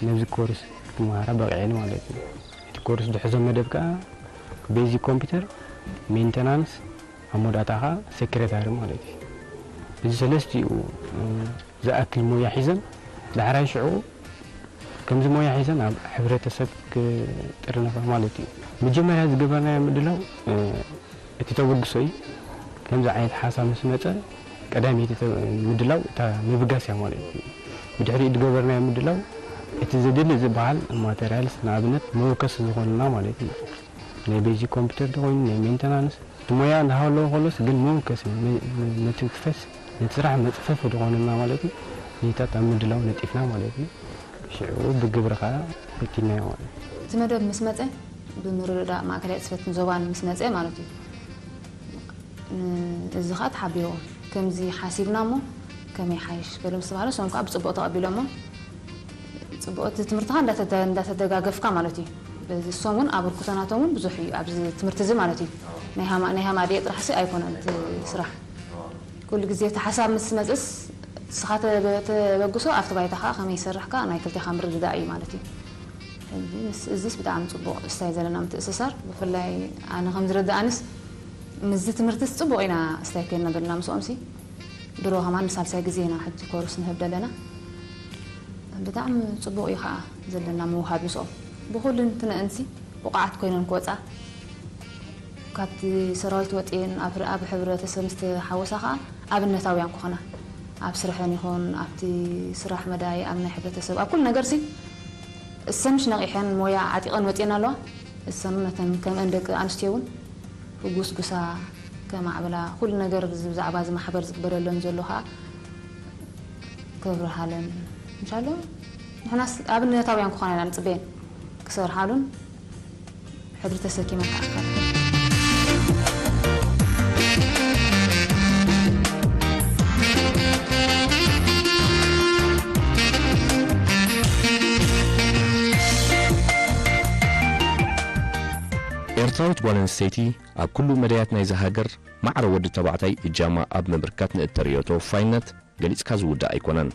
ነዚ ኮርስ ክመሃራ በቂዐን ማለት እዩ። እቲ ኮርስ ዝሕዞ መደብ ከኣ ቤዚክ ኮምፒውተር ሜንተናንስ፣ ኣብ መወዳእታ ከኣ ሴክሬታሪ ማለት እዩ። እዚ ሰለስቲኡ ዝኣክል ሞያ ሒዘን ዳሕራይ ሽዑ ከምዚ ሞያ ሒዘን ኣብ ሕብረተሰብ ክጥርነፋ ማለት እዩ። መጀመርያ ዝገበርናዮ ምድላው እቲ ተበግሶ እዩ። ከምዚ ዓይነት ሓሳብ ምስ መጸ ቀዳመይቲ ምድላው እታ ምብጋስ እያ ማለት እዩ። ብድሕሪኡ ዝገበርናዮ ምድላው እቲ ዘድሊ ዝበሃል ማተርያልስ ንኣብነት መወከሲ ዝኾኑና ማለት እዩ። ናይ ቤዚክ ኮምፒውተር ተኾይኑ ናይ ሜንተናንስ እቲ ሞያ እንዳሃለዎ ከሎስ ግን መወከሲ መትንክፈስ ነቲ ስራሕ መጽፈፊ ዝኾኑና ማለት እዩ። ኒታት ኣብ ምድላው ነጢፍና ማለት እዩ። ሽዑ ብግብሪ ከኣ ፈቲናዮ ማለት እዩ። እቲ መደብ ምስ መጸ ብምርድዳእ ማእከላይ ጽፈትን ዞባን ምስ መጸ ማለት እዩ። እዚ ኸኣ ተሓቢርዎም ከምዚ ሓሲብና እሞ ከመይ ሓይሽ ገለ ምስ ተባሃለ እሶም ከዓ ብጽቡቕ ተቐቢሎሞ። ጽቡቕ እቲ ትምህርትኻ እንዳተደጋገፍካ ማለት እዩ። በዚ እሶም እውን ኣበርክቶ ናቶም እውን ብዙሕ እዩ ኣብዚ ትምህርቲ እዚ ማለት እዩ። ናይ ሃማ ድየ ጥራሕ ሲ ኣይኮነን እቲ ስራሕ። ኩሉ ግዜ እቲ ሓሳብ ምስ መፅእስ ንስኻ ተበግሶ ኣብቲ ባይታ ከዓ ከመይ ይሰርሕ ከዓ ናይ ክልቴኻ ምርድዳእ እዩ ማለት እዩ። እዚስ ብጣዕሚ ፅቡቕ ስታይ ዘለና ምትእስሳር ብፍላይ ኣነ ከም ዝርድኣንስ ምስዚ ትምህርትስ ፅቡቕ ኢና ስታይ ኮይንና ዘለና ምስኦም ሲ ድሮ ከማን ንሳልሳይ ግዜ ኢና ሕጂ ኮርስ ንህብ ዘለና። ብጣዕሚ ፅቡቕ እዩ ከዓ ዘለና ምውሃድ ምስኦም ብኩሉ እንትንእንሲ ብቑዓት ኮይነን ክወፃ ካብቲ ሰራዊት ወፅኤን ኣብ ሕብረተሰብ ምስ ተሓወሳ ከዓ ኣብነታውያን ክኾና ኣብ ስርሐን ይኹን ኣብቲ ስራሕ መዳይ ኣብ ናይ ሕብረተሰብ ኣብ ኩሉ ነገር ሲ እሰንሽ ነቒሐን ሞያ ዓጢቐን ወፅኤን ኣለዋ። እሰኑ ነተን ከምአን ደቂ ኣንስትዮ እውን ክጉስጉሳ ከማዕብላ ኩሉ ነገር ብዛዕባ እዚ ማሕበር ዝግበረለን ዘሎ ከዓ ከብርሃለን እንሻሎ ንሕናስ ኣብነታውያን ክኾና ኢና ንፅበየን ክሰርሓሉን ሕድሪ ተሰኪመን ክኣካል ኤርትራዊት ጓል ኣንስተይቲ ኣብ ኩሉ መዳያት ናይዛ ሃገር ማዕረ ወዲ ተባዕታይ እጃማ ኣብ ምብርካት ንእተርእዮ ተወፋይነት ገሊጽካ ዝውዳእ ኣይኮነን።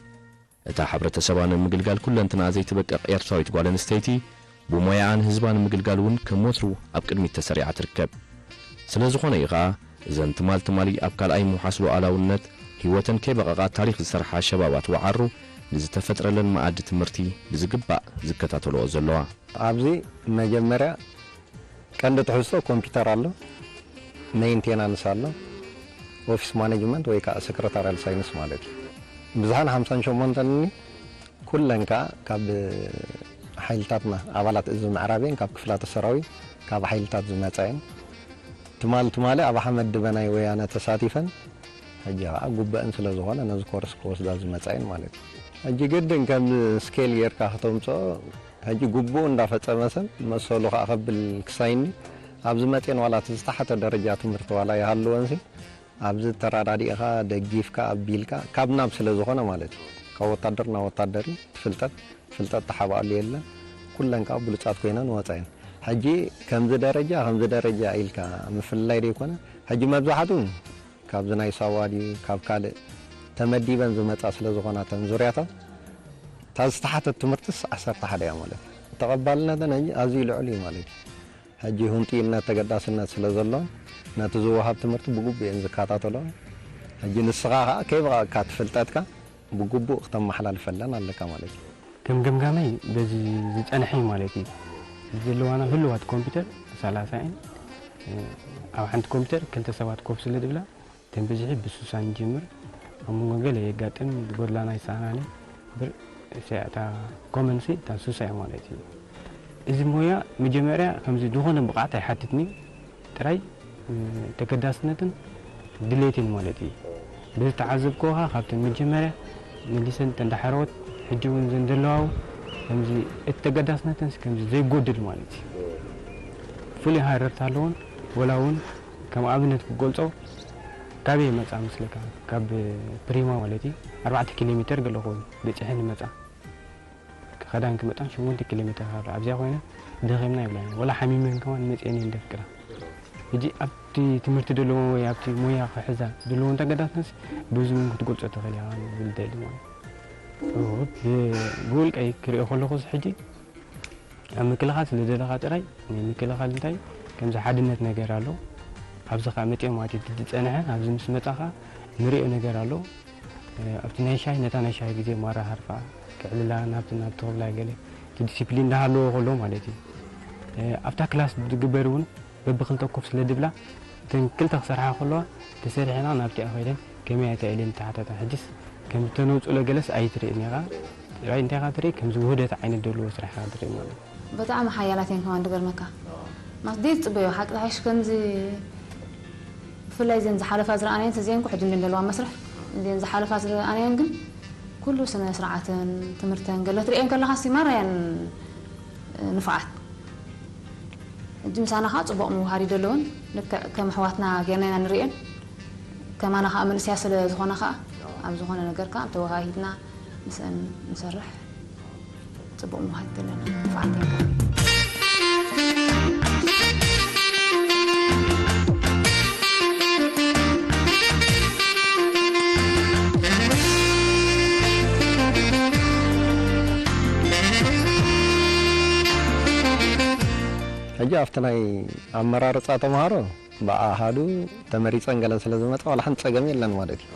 እታ ሕብረተሰባ ንምግልጋል ኩለንትናኣ ዘይትበቅዕ ኤርትራዊት ጓል ኣንስተይቲ ብሞያኣ ንህዝባ ንምግልጋል እውን ከም ወትሩ ኣብ ቅድሚት ተሰሪዓ ትርከብ። ስለ ዝኾነ እዩ ኸኣ እዘን ትማል ትማሊ ኣብ ካልኣይ ምውሓስ ሉዓላውነት ህይወተን ከይበቐቓ ታሪኽ ዝሰርሓ ሸባባት ወዓሩ ንዝተፈጥረለን መኣዲ ትምህርቲ ብዝግባእ ዝከታተልኦ ዘለዋ። ኣብዚ መጀመርያ ቀንዲ ትሕዝቶ ኮምፒተር ኣሎ፣ ሜንቴናንስ ኣሎ፣ ኦፊስ ማኔጅመንት ወይ ከዓ ሰክረታርያል ሳይንስ ማለት እዩ። ብዝሓን ሓምሳን ሸሞንተን እኒ ኩለን ከዓ ካብ ሓይልታትና ኣባላት እዚ ምዕራብ እየን፣ ካብ ክፍላተ ሰራዊት ካብ ሓይልታት ዝመፃ እየን። ትማል ትማሊ ኣብ ሓመድ ድበ ናይ ወያነ ተሳቲፈን ሕጂ ከዓ ጉበአን ስለ ዝኾነ ነዚ ኮርስ ክወስዳ ዝመፃ እየን ማለት እዩ። ሕጂ ግድን ከም ስኬል ጌርካ ክተምፅኦ ሕጂ ጉቡኡ እንዳፈጸመ ሰብ መሰሉ ከኣ ከብል ክሳይኒ ኣብዚ መጼን ዋላ እቲ ዝተሓተ ደረጃ ትምህርቲ ዋላ ይሃልወንሲ ኣብዚ ተራዳዲእኻ ደጊፍካ ኣቢልካ ካብ ናብ ስለ ዝኾነ ማለት እዩ ካብ ወታደር ናብ ወታደር እዩ ትፍልጠት ፍልጠት ተሓባኣሉ የለን ኩለን ከኣ ብሉጻት ኮይነን ወጻ እየን ሕጂ ከምዚ ደረጃ ከምዚ ደረጃ ኢልካ ምፍልላይ ደይኮነ ሕጂ መብዛሕቱ ካብዚ ናይ ሳዋ ድዩ ካብ ካልእ ተመዲበን ዝመጻ ስለ ዝኾና እተን ዙርያታት እታ ዝተሓተት ትምህርትስ ዓሰርተ ሓደ እያ ማለት እዩ። ተቐባልነተን ሕጂ ኣዝዩ ልዑል እዩ ማለት እዩ። ሕጂ ሁንጥይነት ተገዳስነት ስለ ዘሎን ነቲ ዝወሃብ ትምህርቲ ብግቡእ እየን ዝከታተሎ። ሕጂ ንስኻ ከኣ ከይበቐቕካ እቲ ፍልጠትካ ብግቡእ ክተመሓላልፈለን ኣለካ ማለት እዩ። ከም ገምጋመይ በዚ ዝጸንሐ እዩ ማለት እዩ። ዘለዋና ህልዋት ኮምፒተር ሰላሳ እየን። ኣብ ሓንቲ ኮምፒተር ክልተ ሰባት ኮፍ ስለ ዝብላ እተን ብዝሒ ብስሳን ይጅምር። ኣብ መንጎ ገለ የጋጥም ዝጎድላና ይሰኣናኒ እምበር እታ ኮመንሲ እታ ስሳ እያ ማለት እዩ። እዚ ሞያ መጀመርያ ከምዚ ዝኾነ ብቕዓት ኣይሓትትኒ ጥራይ ተገዳስነትን ድሌትን ማለት እዩ። ብዝተዓዘብክዎ ከዓ ካብተን መጀመርያ መሊሰን እተን ዳሕረዎት ሕጂ እውን ዘን ዘለዋው ከምዚ እቲ ተገዳስነተንስ ከምዚ ዘይጎድል ማለት እዩ። ፍሉይ ሃረርታ ኣለዎን ወላ እውን ከም ኣብነት ክገልፆ ካበይ መፃ መስለካ ካብ ፕሪማ ማለት እዩ ኣርባዕተ ኪሎ ሜትር ገለ ክኸውን በፂሐን ይመፃ ክኸዳን ክመፃን ሸሞንተ ኪሎ ሜትር ካብ ኣብዚኣ ኮይነ ደኺምና ይብላኒ ወላ ሓሚመን ከማን መፅአን እየን ደፍቅራ ሕጂ ኣብቲ ትምህርቲ ዘለዎ ወይ ኣብቲ ሞያ ክሕዛ ዘለዎ እንተገዳትነስ ብዙ እውን ክትገልጾ ትኽእል ኢኻ ዝብል ደሊ ማለት እዩ። ብውልቀይ ክሪኦ ከለኹስ ሕጂ ኣብ ምክልኻል ስለ ዘለኻ ጥራይ ናይ ምክልኻል እንታይ ከምዚ ሓድነት ነገር ኣሎ። ኣብዚ ኸዓ መፂኦም ማለት እዩ ዝፀንሐ ኣብዚ ምስ መፃኻ ንሪኦ ነገር ኣሎ። ኣብቲ ናይ ሻሂ ነታ ናይ ሻሂ ግዜ ማራ ሃርፋ ክዕልላ ናብቲ ናብቲ ክብላ ገለ እቲ ዲሲፕሊን እንዳሃለዎ ከሎ ማለት እዩ። ኣብታ ክላስ ዝግበር እውን በብክልተ ኮፍ ስለ ድብላ እተን ክልተ ክሰርሓ ከለዋ ተሰሪሐና ናብቲኣ ኮይደን ከመይ ኣይተ ኢለን ተሓታታ ሕጅስ ከም ተነውፅሎ ገለስ ኣይትርእን ኢኻ። ጥራይ እንታይ ኢኻ ትርኢ ከምዚ ውህደት ዓይነት ዘለዎ ስራሕ ኢኻ ትርኢ ማለት እዩ። ብጣዕሚ ሓያላት እየን ከማን ዝገርመካ ማስ ደይ ዝፅበዮ ሓቂ ሓሽ ከምዚ ብፍላይ እዘን ዝሓለፋ ዝረኣናየን እዚአን ኩ ሕጂ እንድን ዘለዋ መስርሕ እዚአን ዝሓለፋ ዝረኣናየን ግን ኩሉ ስነ ስርዓተን ትምህርተን ገለ ትርእየን ከለኻ ሲማራ እየን ንፉዓት ሕጂ ምሳና ከዓ ፅቡቕ ምውሃድ እዩ ዘለውን ልክዕ ከም ኣሕዋትና ጌርና ኢና ንርእየን ከማና ከዓ መንእስያ ስለ ዝኾና ከዓ ኣብ ዝኾነ ነገር ከዓ ተወሃሂድና ምስአን ንሰርሕ ፅቡቕ ምውሃድ ዘለና ንፉዓት ጌርና ሕጂ ኣብቲ ናይ ኣመራርፃ ተምሃሮ ብኣሃዱ ተመሪፀን ገለን ስለ ዝመፃ ዋላ ሓንቲ ፀገም የለን ማለት እዩ።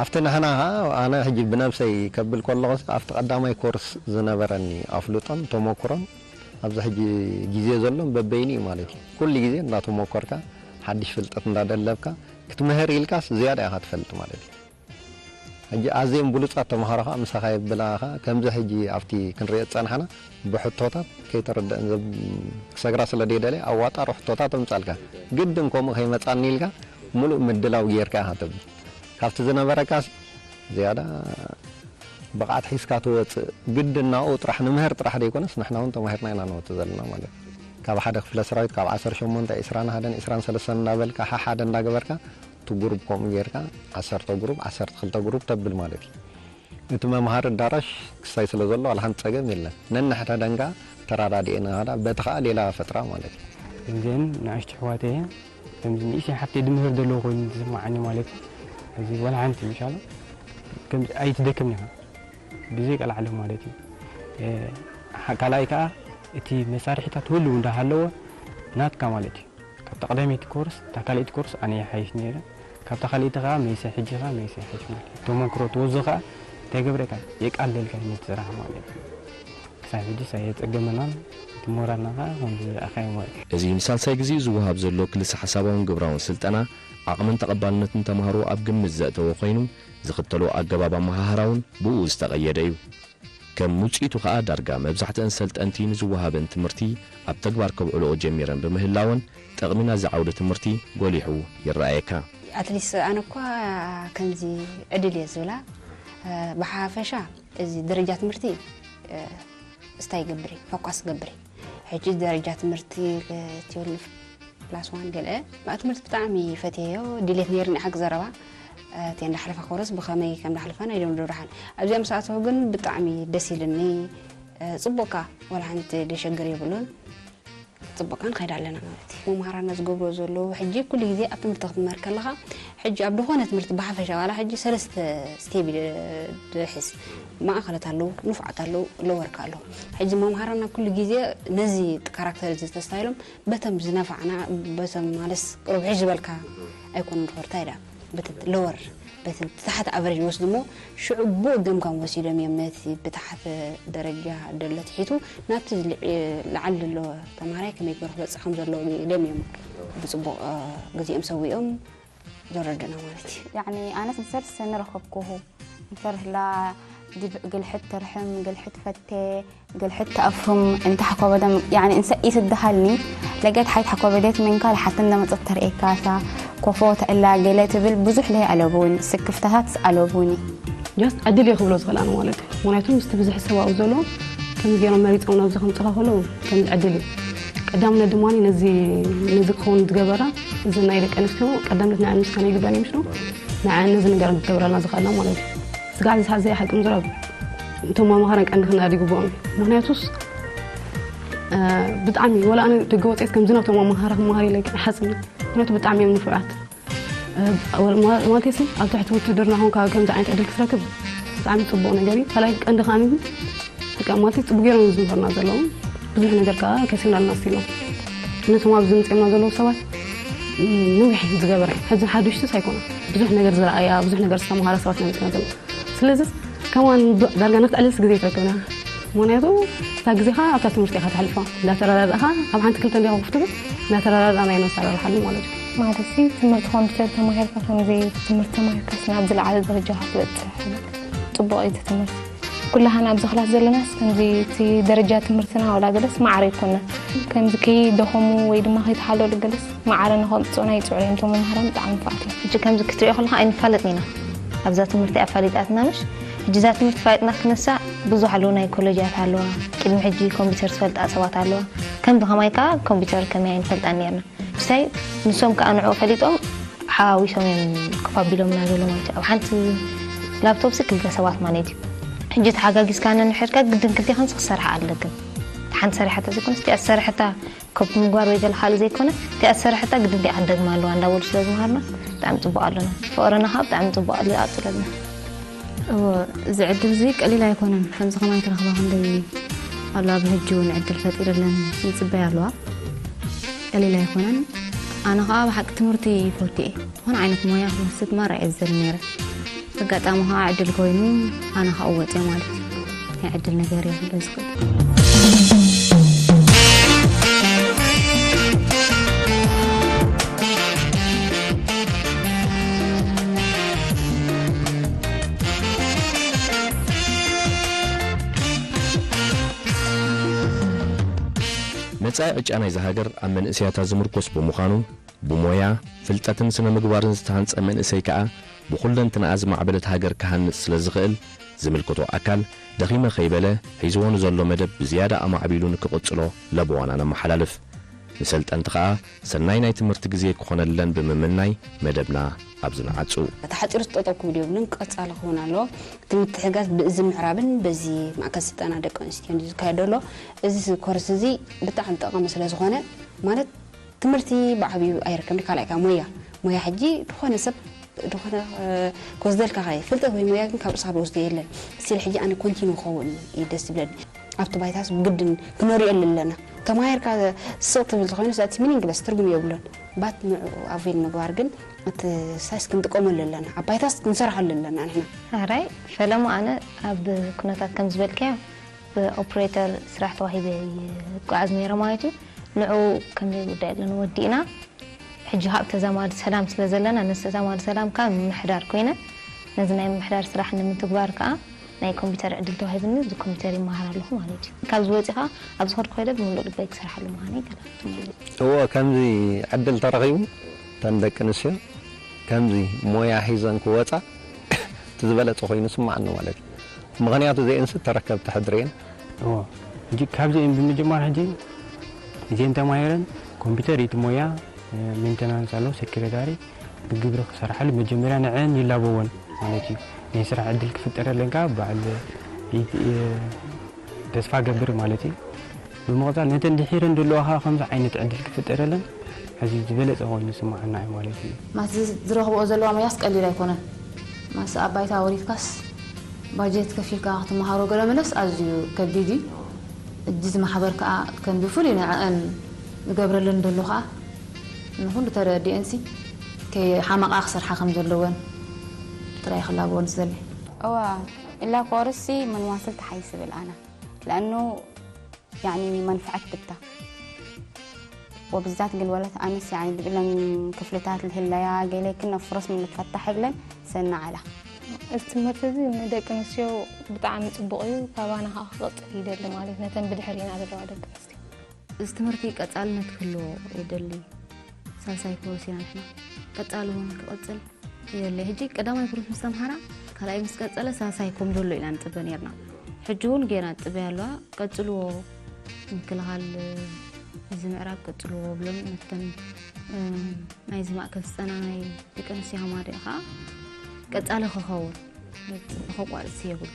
ኣብቲ ንሕና ከዓ ኣነ ሕጂ ብነብሰይ ከብል ከለኹ ኣብቲ ቀዳማይ ኮርስ ዝነበረኒ ኣፍልጦን ተመክሮን ኣብዚ ሕጂ ግዜ ዘሎን በበይኑ እዩ ማለት እዩ። ኩሉ ግዜ እንዳተመኮርካ ሓድሽ ፍልጠት እንዳደለብካ ክትምህር ኢልካስ ዝያዳ ኢኻ ትፈልጥ ማለት እዩ። ሕጂ ኣዝየን ብሉጻት ተምሃሮ ከዓ ምሳኻ የብላኻ። ከምዚ ሕጂ ኣብቲ ክንሪኦ ዝጸናሕና ብሕቶታት ከይተረደአን ዘብ- ክሰግራ ስለ ደይደለያ ኣዋጣሩ ሕቶታት ኣምጻልካ። ግድን ከምኡ ከይመጻኒ ኢልካ ምሉእ ምድላው ጌርካ ኢኻ ተብል። ካብቲ ዝነበረካስ ዝያዳ ብቕዓት ሒዝካ ትወጽእ። ግድን ናብኡ ጥራሕ ንምህር ጥራሕ ደይኮነስ ንሕና እውን ተማሂርና ኢና ንወጽእ ዘለና ማለት እዩ። ካብ ሓደ ክፍለ ሰራዊት ካብ ዓሰርተ ሸሞንተ፣ ዕስራን ሓደን፣ ዕስራን ሰለስተን እንዳበልካ ሓሓደ እንዳገበርካ እቲ ጉሩብ ከምኡ ጌርካ ዓሰርተ ጉሩብ ዓሰርተ ክልተ ጉሩብ ተብል ማለት እዩ። እቲ መምሃሪ ኣዳራሽ ክሳይ ስለ ዘሎ ዋላ ሓንቲ ጸገም የለን። ነንሕድሕደን ከኣ ተረዳዲኤን ንኸዳ በቲ ከኣ ሌላ ፈጥራ ማለት እዩ። ከምዚአን ንኣሽቱ ኣሕዋተይ እየን ከምዚ ንእሽተይ ሓፍተይ ድምህር ዘለዎ ኮይኑ ዝስምዓኒ ማለት እዩ። እዚ ዋላ ሓንቲ ኢንሻላህ ከምዚ ኣይትደክምን ኢኻ ብዘይ ቀልዓለም ማለት እዩ። ካልኣይ ከኣ እቲ መሳርሒታት ሁሉ እንዳሃለወ ናትካ ማለት እዩ። ካብታ ቀዳመይቲ ኮርስ እታ ካልኣይቲ ኮርስ ኣነ ይሓይሽ ነይረ። ካብታ ካልኣይቲ ከኣ መይሰ ሕጂ ከኣ መይሰ ይሓይሽ ማለት እዩ። ተመክሮ ትወዞ ከኣ እንታይ ገብረካ የቃለልካ ነቲ ስራሕ ማለት እዩ። ክሳብ ሕጂ ሳየፀገመናን እቲ ሞራልና ከኣ ከምዚ ዝረኣኻዮ ማለት እዩ። እዚ ንሳልሳይ ግዜኡ ዝወሃብ ዘሎ ክልሰ ሓሳባውን ግብራውን ስልጠና ዓቕምን ተቐባልነትን ተምሃሮ ኣብ ግምት ዘእተወ ኮይኑ ዝኽተሎ ኣገባብ ኣመሃህራ እውን ብኡ ዝተቐየደ እዩ። ከም ውፅኢቱ ከዓ ዳርጋ መብዛሕትአን ሰልጠንቲ ንዝወሃበን ትምህርቲ ኣብ ተግባር ከብዕልኦ ጀሚረን ብምህላወን ጠቕሚ ናዚ ዓውደ ትምህርቲ ጎሊሑ ይረኣየካ። ኣትሊስ ኣነ እኳ ከምዚ ዕድል እየ ዝብላ ብሓፈሻ እዚ ደረጃ ትምህርቲ ስታይ ገብር ፎካስ ገብር ሕጂ ደረጃ ትምህርቲ ትወልፍ ፕላስ ዋን ገለ ብኣ ትምህርቲ ብጣዕሚ ፈትየዮ ድሌት ነይርኒ ሓቂ ዘረባ እቲ እንዳሕለፋ ኮርስ ብኸመይ ከም ዳሕልፋ ናይ ደም ደብርሓን ኣብዚኣ ምስ ኣተኹ ግን ብጣዕሚ ደስ ኢልኒ ፅቡቕካ ዋላ ሓንቲ ደሸግር የብሉን ፅቡቕካ ንኸይድ ኣለና ማለት እዩ መምሃራና ዝገብርዎ ዘለዉ ሕጂ ኩሉ ግዜ ኣብ ትምህርቲ ክትመሃር ከለኻ ሕጂ ኣብ ዝኾነ ትምህርቲ ብሓፈሻ ዋላ ሕጂ ሰለስተ ስቴብ ድሕስ ማእኸለት ኣለዉ ንፉዓት ኣለዉ ለወርካ ኣለዉ ሕጂ መምሃራና ኩሉ ግዜ ነዚ ካራክተር እዚ ተስታይሎም በቶም ዝነፋዕና በቶም ማለስ ቅሩብ ሕሽ ዝበልካ ኣይኮኑን ሪፖርታ ኢዳ በቲ ሎወር በቲ ታሕቲ ኣቨሬጅ ይወስዱ እሞ ሽዑ ብኡ ገምጋም ወሲዶም እዮም ነቲ ብታሕቲ ደረጃ ደሎ ትሒቱ ናብቲ ዝልዕ- ላዕሊ ዘሎ ተምሃራይ ከመይ ገይሩ ክበፅሕ ከም ዘለዎ ኢሎም እዮም ብፅቡቕ ግዜኦም ሰዊኦም ዘረድኡና ማለት እዩ። ያዕኒ ኣነስ ንሰልሰ ንረኸብኩሁ እንተርህላ ግልሕት ተርሕም ግልሕት ፈቴ ግልሕት ተኣፍም እንተ ሓኮበደም ያዕኒ እንሰ ኢትደሃልኒ ለገት ሓይት ሓኮበዴት መንካ ለሓትን ለመጸት ተርእየካሳ ኮፎ ተእላ ገለ ትብል ብዙሕ ለይ ኣለቡን ስክፍታታት ኣለቡኒ። Just ዕድል እየ ክብሎ ዝኽእል ኣነ ማለት እዩ። ምክንያቱ ምስቲ ብዝሒ ሰብ ኣብኡ ዘሎ ከምዚ ገይሮም መሪፆም ናብዚ ከምፅኻ ከለዉ ከምዚ ዕድል እዩ። ቀዳምነት ድማ ነዚ ነዚ ክኸውን ዝገበራ እዚ ናይ ደቂ ኣንስትዮ ቀዳምነት ንዐን ምስጋና ይግበን እዩ ምሽ ንዐን ነዚ ነገር ክገብረልና ዝኽእላ ማለት እዩ። ስጋዕ ዝሓዘ ሓቂ ምዝራብ እቶም መማህራን ቀንዲ ክነኣድ ይግብኦም እዩ። ምክንያቱስ ብጣዕሚ ወላ ኣነ ደገ ወፅኤስ ከምዚ ናብቶም ኣመሃራ ክመሃር ኢለ ኣይሓስብን። ምክንያቱ ብጣዕሚ እዮም ንፉዓት። ማለት ሲ ኣብ ትሕቲ ውትድርና ኹንካ ከምዚ ዓይነት ዕድል ክትረክብ ብጣዕሚ ፅቡቕ ነገር እዩ። ካልኣይ ቀንዲ ከዓ ምግቢ በቃ ማለት ጽቡቅ ገይሮም ዝምህርና ዘለዉ ብዙሕ ነገር ከዓ ከሲብናልና ስቲሎም ነቶም ኣብዚ ምፅኦምና ዘለዉ ሰባት ነዊሕ ዝገበረ ሕዚ ሓዱሽትስ ኣይኮነ ብዙሕ ነገር ዝረኣያ ብዙሕ ነገር ዝተምሃራ ሰባት መፅና ዘለዉ። ስለዚ ከማን ዳርጋ ንክትዕልልስ ግዜ ይትረክብና። ምክንያቱ እታ ግዜኻ ኣብታ ትምህርቲ ኢኻ ተሕልፋ እንዳተረዳዳእኻ ኣብ ሓንቲ ክልተ እንዲኻ ክትብል እንዳተረዳዳእና ኢና ንሰራርሓሉ ማለት እዩ። ማለት ሲ ትምህርቲ ኮምፒተር ተማሂርካ ከምዚ ትምህርቲ ተማሂርካ ናብ ዝለዓለ ደረጃ ክትበፅሕ ፅቡቅ እዩ እቲ ትምህርቲ። ኩላህና ኣብዚ ክላስ ዘለናስ ከምዚ እቲ ደረጃ ትምህርትና ዋላ ገለስ ማዕረ ኣይኮነን። ከምዚ ከይደኸሙ ወይ ድማ ከይተሓለሉ ገለስ ማዕረ ንኸምፅኡና ይፅዕሩ እዮም። እቶም መምህራን ብጣዕሚ ንፉዓት እዮም። ሕጂ ከምዚ ክትሪኦ ከለካ ኣይንፋለጥን ኢና። ኣብዛ ትምህርቲ ኣፋሊጣትና ምሽ ሕጂ እዛ ትምህርቲ ፋሊጥና ክነሳ ብዙሕ ኣለዉ ናይ ኮሌጃት ኣለዋ። ቅድሚ ሕጂ ኮምፒተር ዝፈልጣ ሰባት ኣለዋ። ከምዚ ከማይ ከዓ ኮምፒተር ከመይ ኣይንፈልጣን ነርና። ብሳይ ንሶም ከዓ ንዕኡ ፈሊጦም ሓዊሶም እዮም ክፋቢሎምና ዘሎ ማለት እዩ። ኣብ ሓንቲ ላፕቶፕ ሲ ክልተ ሰባት ማለት እዩ። ሕጂ ተሓጋጊዝካ ነንሕድካ ግድን ክልቴ ክንስ ክሰርሓ ኣለግን ሓንቲ ሰሪሓታ ዘይኮነስ እቲኣ ዝሰረሐታ ኮፕ ምግባር ወይ ገለ ካልእ ዘይኮነ እቲኣ ዝሰረሐታ ግድን እቲኣ ክንደግማ ኣለዋ እንዳበሉ ስለ ዝመሃርና ብጣዕሚ ፅቡቅ ኣለና። ፍቅርና ከዓ ብጣዕሚ ፅቡቅ ኣሎ ይቀፅለልና። እዎ፣ እዚ ዕድል እዚ ቀሊል ኣይኮነን። ከምዚ ከማይ ክረኽባ ክንደይ ኣሎ። ኣብ ሕጂ እውን ዕድል ፈጢርለን ይፅበያ ኣለዋ። ቀሊል ኣይኮነን። ኣነ ከዓ ብሓቂ ትምህርቲ ይፈቱ እየ። ዝኾነ ዓይነት ሞያ ክወስድ ማራ እየ ዝደሊ ነይረ። ኣጋጣሚ ከዓ ዕድል ኮይኑ ኣነ ከዓ ወፅየ ማለት እዩ። ናይ ዕድል ነገር እየ ክብል ዝኽእል። መጻኢ ዕጫ ናይዛ ሃገር ኣብ መንእሰያታ ዝምርኮስ ብምዃኑ፣ ብሞያ፣ ፍልጠትን ስነ ምግባርን ዝተሃንጸ መንእሰይ ከኣ ብኹለንትናኣ ዝማዕበለት ሃገር ክሃንጽ ስለ ዝኽእል፣ ዝምልከቶ ኣካል ደኺመ ከይበለ ሒዝዎ ንዘሎ መደብ ብዝያዳ ኣማዕቢሉ ንክቕጽሎ ለበዋና ነመሓላልፍ። ንሰልጠንቲ ከኣ ሰናይ ናይ ትምህርቲ ግዜ ክኾነለን ብምምናይ መደብና ኣብዚ ንዓጹ። ተሓጺሩ ጠጠው ክብል የብሉን፣ ቀጻሊ ክኸውን ኣለዎ። እቲ ምትሕጋዝ ብእዚ ምዕራብን በዚ ማእከል ስልጠና ደቂ ኣንስትዮን እዩ ዝካየድ ዘሎ። እዚ ኮርስ እዚ ብጣዕሚ ጠቓሚ ስለ ዝኾነ ማለት ትምህርቲ ብዓብዩ ኣይርከብን ካልኣይ ካብ ሞያ ሞያ ሕጂ ዝኾነ ሰብ ዝኾነ ክወስደልካ ኸየ ፍልጠት ወይ ሞያ ግን ካብ ርእስኻ ዝወስዶ የለን። ስቲል ሕጂ ኣነ ኮንቲኑ ክኸውን እዩ ደስ ዝብለኒ። ኣብቲ ባይታስ ብግድን ክነሪኦ ኣለና። ተማሂርካ ስቕ ትብል ተኾይኑ ሰቲ ሚኒንግለስ ትርጉም የብሉን። ባት ንዑ ኣቬል ምግባር ግን እቲ ሳይስ ክንጥቀመሉ ኣለና። ኣብ ባይታስ ክንሰርሓሉ ኣለና ንሕና። ሕራይ ፈለማ ኣነ ኣብ ኩነታት ከም ዝበልካዮ ብኦፕሬተር ስራሕ ተዋሂበ ይጓዓዝ ነይረ ማለት እዩ። ንዑ ከመይ ጉዳይ ኣለና ወዲእና ሕጂ ካብ ተዛማዲ ሰላም ስለ ዘለና ነዚ ተዛማዲ ሰላም ከዓ ምምሕዳር ኮይነ ነዚ ናይ ምምሕዳር ስራሕ ንምትግባር ከዓ ናይ ኮምፒተር ዕድል ተዋሂብኒ እዚ ኮምፒተር ይመሃር ኣለኹ ማለት እዩ። ካብዚ ወፂኻ ኣብ ዝኸድኩ ከይደ ብምሉእ ልበይ ክሰርሓሉ ምዃነይ ገለ ማለት እዩ። እዎ ከምዚ ዕድል ተረኺቡ እተን ደቂ ኣንስትዮ ከምዚ ሞያ ሒዘን ክወፃ እቲ ዝበለፀ ኮይኑ ይስማዓኒ ማለት እዩ። ምኽንያቱ እዚኤንስ ተረከብቲ ሕድሪ እየን። እዎ፣ ሕጂ ካብዚኤን ብምጅማር ሕጂ እዚኤን ተማሂረን ኮምፒተር እዩ እቲ ሞያ፣ ሜንተናንስ ኣሎ፣ ሴክሬታሪ ብግብሪ ክሰርሓሉ መጀመርያ ንዐን ይላበወን ማለት እዩ። ናይ ስራሕ ዕድል ክፍጠረለን ከዓ በዓል ተስፋ ገብር ማለት እዩ። ብምቕፃል ነተን ድሒረን ዘለዋ ከዓ ከምዚ ዓይነት ዕድል ክፍጠረለን ኣዝዩ ዝበለፀ ኮይኑ ይስምዓና እዩ ማለት እዩ። ማስ ዝረኽብኦ ዘለዋ ሞያስ ቀሊል ኣይኮነን። ማስ ኣብ ባይታ ወሪድካስ ባጀት ከፊልካ ክትመሃሮ ገለ መለስ ኣዝዩ ከቢድ እዩ። እዚ ማሕበር ከዓ ከም ብፍሉይ ንዐአን ዝገብረለን ዘሎ ከዓ ንኹሉ ተረዲአንሲ ከይሓመቓ ክሰርሓ ከም ዘለወን ጥራይ ክላበወን ዝደሊ። እዋ إلا كورسي من واصل تحيس بالأنا لأنه يعني منفعة بتا وبالذات قال ولد أنس يعني بيقول لن كفلتات الهلا يا قال كنا فرص من تفتح لن سنة على እዚ ትምህርቲ እዚ ንደቂ ኣንስትዮ ብጣዕሚ ፅቡቕ እዩ። ካባና ከዓ ክቕፅል ይደሊ ማለት ነተን ብድሕሪና ዘለዋ ደቂ ኣንስትዮ። እዚ ትምህርቲ ቀፃልነት ክህልዎ የደሊ። ሳልሳይ ኮርስ ኢና ንሕና። ቀፃሊ እውን ክቕፅል የደሊ። ሕጂ ቀዳማይ ኮርስ ምስ ተምሃራ ካልኣይ ምስ ቀፀለ ሳልሳይ ከም ዘሎ ኢና ንፅበ ነርና። ሕጂ እውን ገይራ ትፅበያ ኣለዋ። ቀፅልዎ ምክልኻል እዚ ምዕራብ ቀፅልዎ ብሎም ነተን ናይዚ ማእከል ስልጠና ናይ ደቂ ኣንስትዮ ሃማደኤ ከዓ ቀፃሊ ክኸውን። መጽ ንኸቋርጽ የብሉ።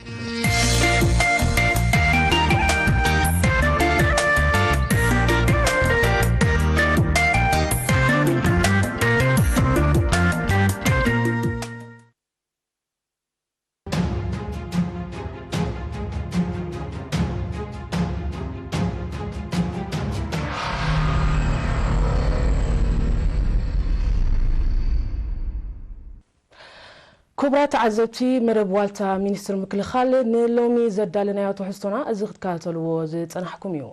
ክቡራት ተዓዘብቲ፣ መደብ ዋልታ ሚኒስትር ምክልኻል ንሎሚ ዘዳለናዮ ትሕዝቶና እዚ ክትከታተልዎ ዝጸናሕኩም እዩ።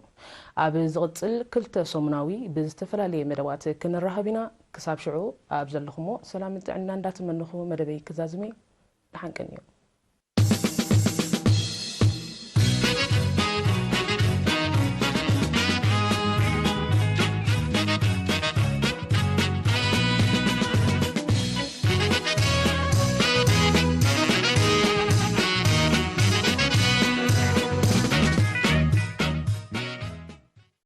ኣብ ዝቕጽል ክልተ ሰሙናዊ ብዝተፈላለየ መደባት ክንራኸብ ኢና። ክሳብ ሽዑ ኣብ ዘለኹሞ ሰላምን ጥዕና እንዳተመነኹ መደበይ ክዛዝም እየ። ደሓን ቀንዩ።